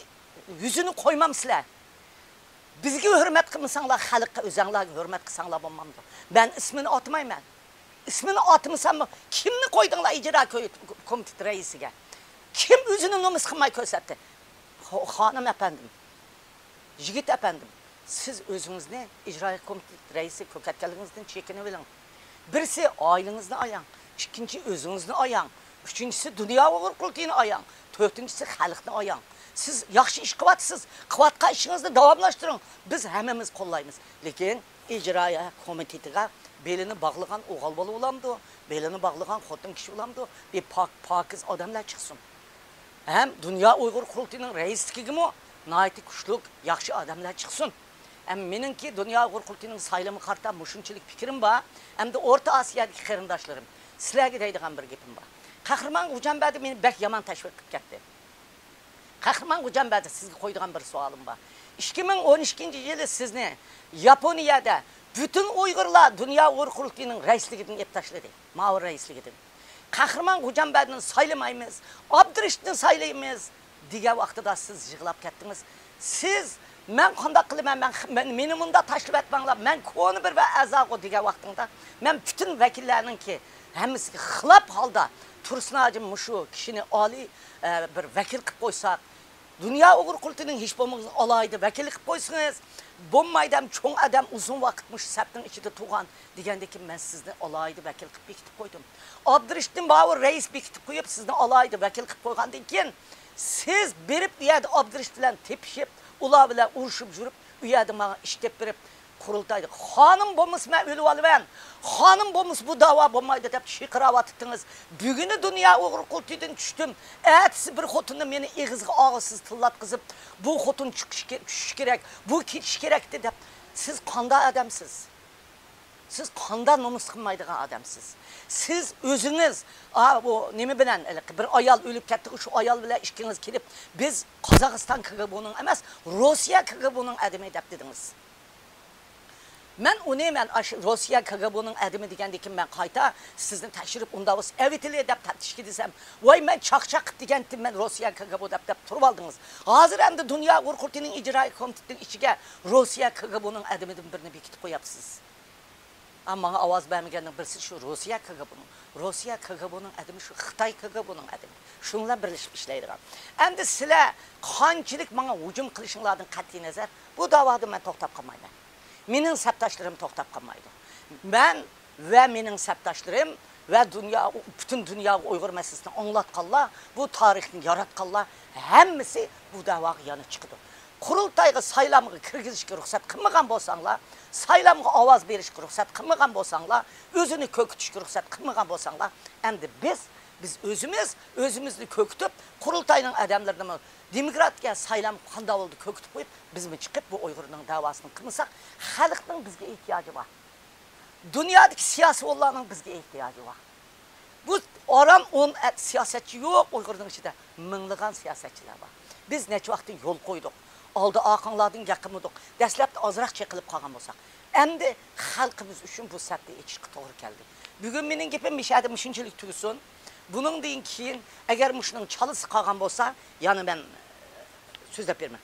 يۈزىنى قويمامسىلەر؟ بىزگە ھۆرمەت قىلمىساڭلار، خەلققە، ئۆزەڭلارغا ھۆرمەت قىلساڭلار بولمامدۇ؟ مەن ئىسمىنى ئاتىمايمەن. ئىسمىنى ئاتىمىساممۇ، كىمنى قويدۇڭلار ئىجرا كو-، كومىتېت رەئىسىگە؟ كىم ئۆزىنى نومۇس قىلماي كۆرسەتتى؟ خو-، خانىم ئەپەندىم، يىگىت ئەپەندىم، سىز ئۆزىڭىزنى ئىجرائىيە كومىتېت رەئىسى كۆرسەتكەنلىكىڭىزدىن چېكىنىۋېلىڭ. بىرسى ئائىلىڭىزنى ئاياڭ، ئىككىنچى ئۆزىڭىزنى ئاياڭ، ئۈچىنچىسى دۇنيا ئۇيغۇر قۇرۇلتىيىنى ئاياڭ، تۆتىنچىسى خەلقنى ئاياڭ. سىز ياخشى ئىش قىلىۋاتىسىز، قىلىۋاتقان ئىشىڭىزنى داۋاملاشتۇرۇڭ. بىز ھەممىمىز قوللايمىز. لېكىن ئىجرائىيە كومىتېتىغا بېلىنى باغلىغان ئوغۇل بالا بولامدۇ؟ بېلىنى باغلىغان خوتۇن كىشى بولامدۇ؟ بىر پاك، پاكىز ئادەملەر چىقسۇن. ھەم دۇنيا ئۇيغۇر قۇرۇلتىيىنىڭ رەئىسلىكىگىمۇ ناھايىتى كۈچلۈك، ياخشى ئادەملەر چىقسۇن. ھەم مېنىڭكى دۇنيا ئۇيغۇر قۇرۇلتىيىنىڭ سايلىمىغا قارىتا مۇشۇنچىلىك پىكرىم بار. ئەمدى ئورتا ئاسىيادىكى قېرىنداشلىرىم، سىلەرگە دەيدىغان بىر گېپىم بار. قەھرىمان غوجامبەردى مېنى بەك يامان تەشۋىق قىلىپ كەتتى. قەھرىمان غوجامبەردى، سىزگە قويىدىغان بىر سوئالىم بار. ئىككى مىڭ ئون ئىككىنچى يىلى سىزنى ياپونىيەدە پۈتۈن ئۇيغۇرلار دۇنيا ئۇيغۇر قۇرۇلتىيىنىڭ رەئىسلىكىدىن ئېلىپ تاشلىدى، ماۋۇ رەئىسلىكىدىن. قەھرىمان خوجامبەردىننى سايلىمايمىز، ئابدۇرېشىتنى سايلايمىز دېگەن ۋاقتىدا سىز يىغلاپ كەتتىڭىز. سىز، مەن قانداق قىلىمەن، مەن، مەن، مېنى مۇنداق تاشلىۋەتمەڭلار، مەن كونا بىر ۋە ئەزاغۇ دېگەن ۋاقتىڭدا، مەن پۈتۈن ۋەكىللەرنىڭكى ھەممىسىگە خىلاپ ھالدا تۇرسۇن ھاجىم مۇشۇ كىشىنى ئالىي، ئە، بىر ۋەكىل قىلىپ قويساق، دۇنيا ئۇيغۇر قۇرۇلتىيىنىڭ ھېچ بولمىغاندا ئالاھىدە ۋەكىلى قىلىپ قويسىڭىز، بولمايدۇ ھەم چوڭ ئادەم ئۇزۇن ۋاقىت مۇشۇ سەپنىڭ ئىچىدە تۇرغان دېگەندىن كېيىن مەن سىزنى ئالاھىدە ۋەكىل قىلىپ بېكىتىپ قويدۇم. ئابدۇرېشىتنى ماۋۇ رەئىس بېكىتىپ قويۇپ، سىزنى ئالاھىدە ۋەكىل قىلىپ قويغاندىن كېيىن، سىز بېرىپ ئۇ يەردە ئابدۇرېشىت بىلەن تېپىشىپ، ئۇلار بىلەن ئۇرۇشۇپ يۈرۈپ، ئۇ يەردە ماڭا ئىش تېپىپ بېرىپ، قۇرۇلتايدا خانىم بولمىسا مەن ئۆلۈۋالىمەن، خانىم بولمىسا بۇ داۋا بولمايدۇ دەپ چىرقىراۋاتىتىڭىز. بۈگۈنى دۇنيا ئۇيغۇر قۇرۇلتىيىدىن چۈشتۈم. ئەتىسى بىر خوتۇننى مېنى ئېغىزغا ئاغزىسىز تىللاتقۇزۇپ، بۇ خوتۇن چىقىشى كېرەك، چۈشۈشى كېرەك، بۇ كېتىشى كېرەكتى دەپ. سىز قانداق ئادەمسىز؟ سىز قانداق نومۇس قىلمايدىغان ئادەمسىز؟ سىز ئۆزىڭىز، ئا، بۇ نېمە بىلەن، ھېلىقى بىر ئايال ئۆلۈپ كەتتى، شۇ ئايال بىلەن ئىككىڭىز كېلىپ، بىز قازاقىستان كىگبونىڭ ئەمەس، روسىيە كىگبونىڭ ئادىمى دەپ دېدىڭىز. مەن ئۇنى، مەن ئاشۇ روسىيە كىگبونىڭ ئادىمى دېگەندىن كېيىن مەن قايتا سىزنى تەكشۈرۈپ، ئۇنداق بولسا ئەۋېتىلى دەپ تەپتىشكە دېسەم، ۋاي، مەن چاقچاق قىپ دېگەنتىم، مەن روسىيە كىگبو دەپ، دەپ تۇرۇۋالدىڭىز. ھازىر ئەمدى دۇنيا ئۇيغۇر قۇرۇلتىيىنىڭ ئىجرائىي كومىتېتىنىڭ ئىچىگە روسىيە كىگبونىڭ ئادىمىدىن بىرنى بېكىتىپ قوياپسىز. ئا، ماڭا ئاۋاز بەرمىگەننىڭ بىرسى شۇ روسىيە كىگبونىڭ، روسىيە كىگبونىڭ ئادىمى شۇ خىتاي كىگبونىڭ ئادىمى. شۇنىڭ بىلەن بىرلىشىپ ئىشلەيدىغان. ئەمدى سىلەر قانچىلىك ماڭا ھۇجۇم قىلىشىڭلاردىن قەتئىينەزەر، بۇ داۋادا مەن توختاپ قالمايمەن. مېنىڭ سەپداشلىرىم توختاپ قالمايدۇ. مەن ۋە مېنىڭ سەپداشلىرىم ۋە دۇنيا، پۈتۈن دۇنياغا ئۇيغۇر مەسىلىسىنى ئاڭلاتقانلار، بۇ تارىخنى ياراتقانلار ھەممىسى بۇ داۋاغا يەنە چىقىدۇ. قۇرۇلتايغا سايلامغا كىرگۈزۈشكە رۇخسەت قىلمىغان بولساڭلار، سايلامغا ئاۋاز بېرىشكە رۇخسەت قىلمىغان بولساڭلار، ئۆزىنى كۆكىتىشكە رۇخسەت قىلمىغان بولساڭلار، ئەمدى بىز، بىز ئۆزىمىز ئۆزىمىزنى كۆكىتىپ، قۇرۇلتاينىڭ ئادەملىرىنىمۇ دېموكراتىيە سايلام قانداق بولدى كۆكىتىپ قويۇپ، بىزمۇ چىقىپ بۇ ئۇيغۇرنىڭ داۋاسىنى قىلمىساق، خەلقنىڭ بىزگە ئېھتىياجى بار. دۇنيادىكى سىياسىيونلارنىڭ بىزگە ئېھتىياجى بار. بۇ ئاران ئون سىياسەتچى يوق ئۇيغۇرنىڭ ئىچىدە، مىڭلىغان سىياسەتچىلەر بار. بىز نەچچە ۋاقىتتىن يول قويدۇق. ئالدى ئارقاڭلاردىن گەپ قىلمىدۇق. دەسلەپتە ئازراق چېقىلىپ قالغان بولساق. ئەمدى خەلقىمىز ئۈچۈن بۇ سەپنى ئېچىشقا توغرا كەلدى. بۈگۈن مېنىڭ گېپىم مۇشۇ يەردە مۇشۇنچىلىك تۈگىسۇن. بۇنىڭدىن كېيىن ئەگەر مۇشۇنىڭ چالىسى قالغان بولسا، يەنە مەن سۆزلەپ بېرىمەن.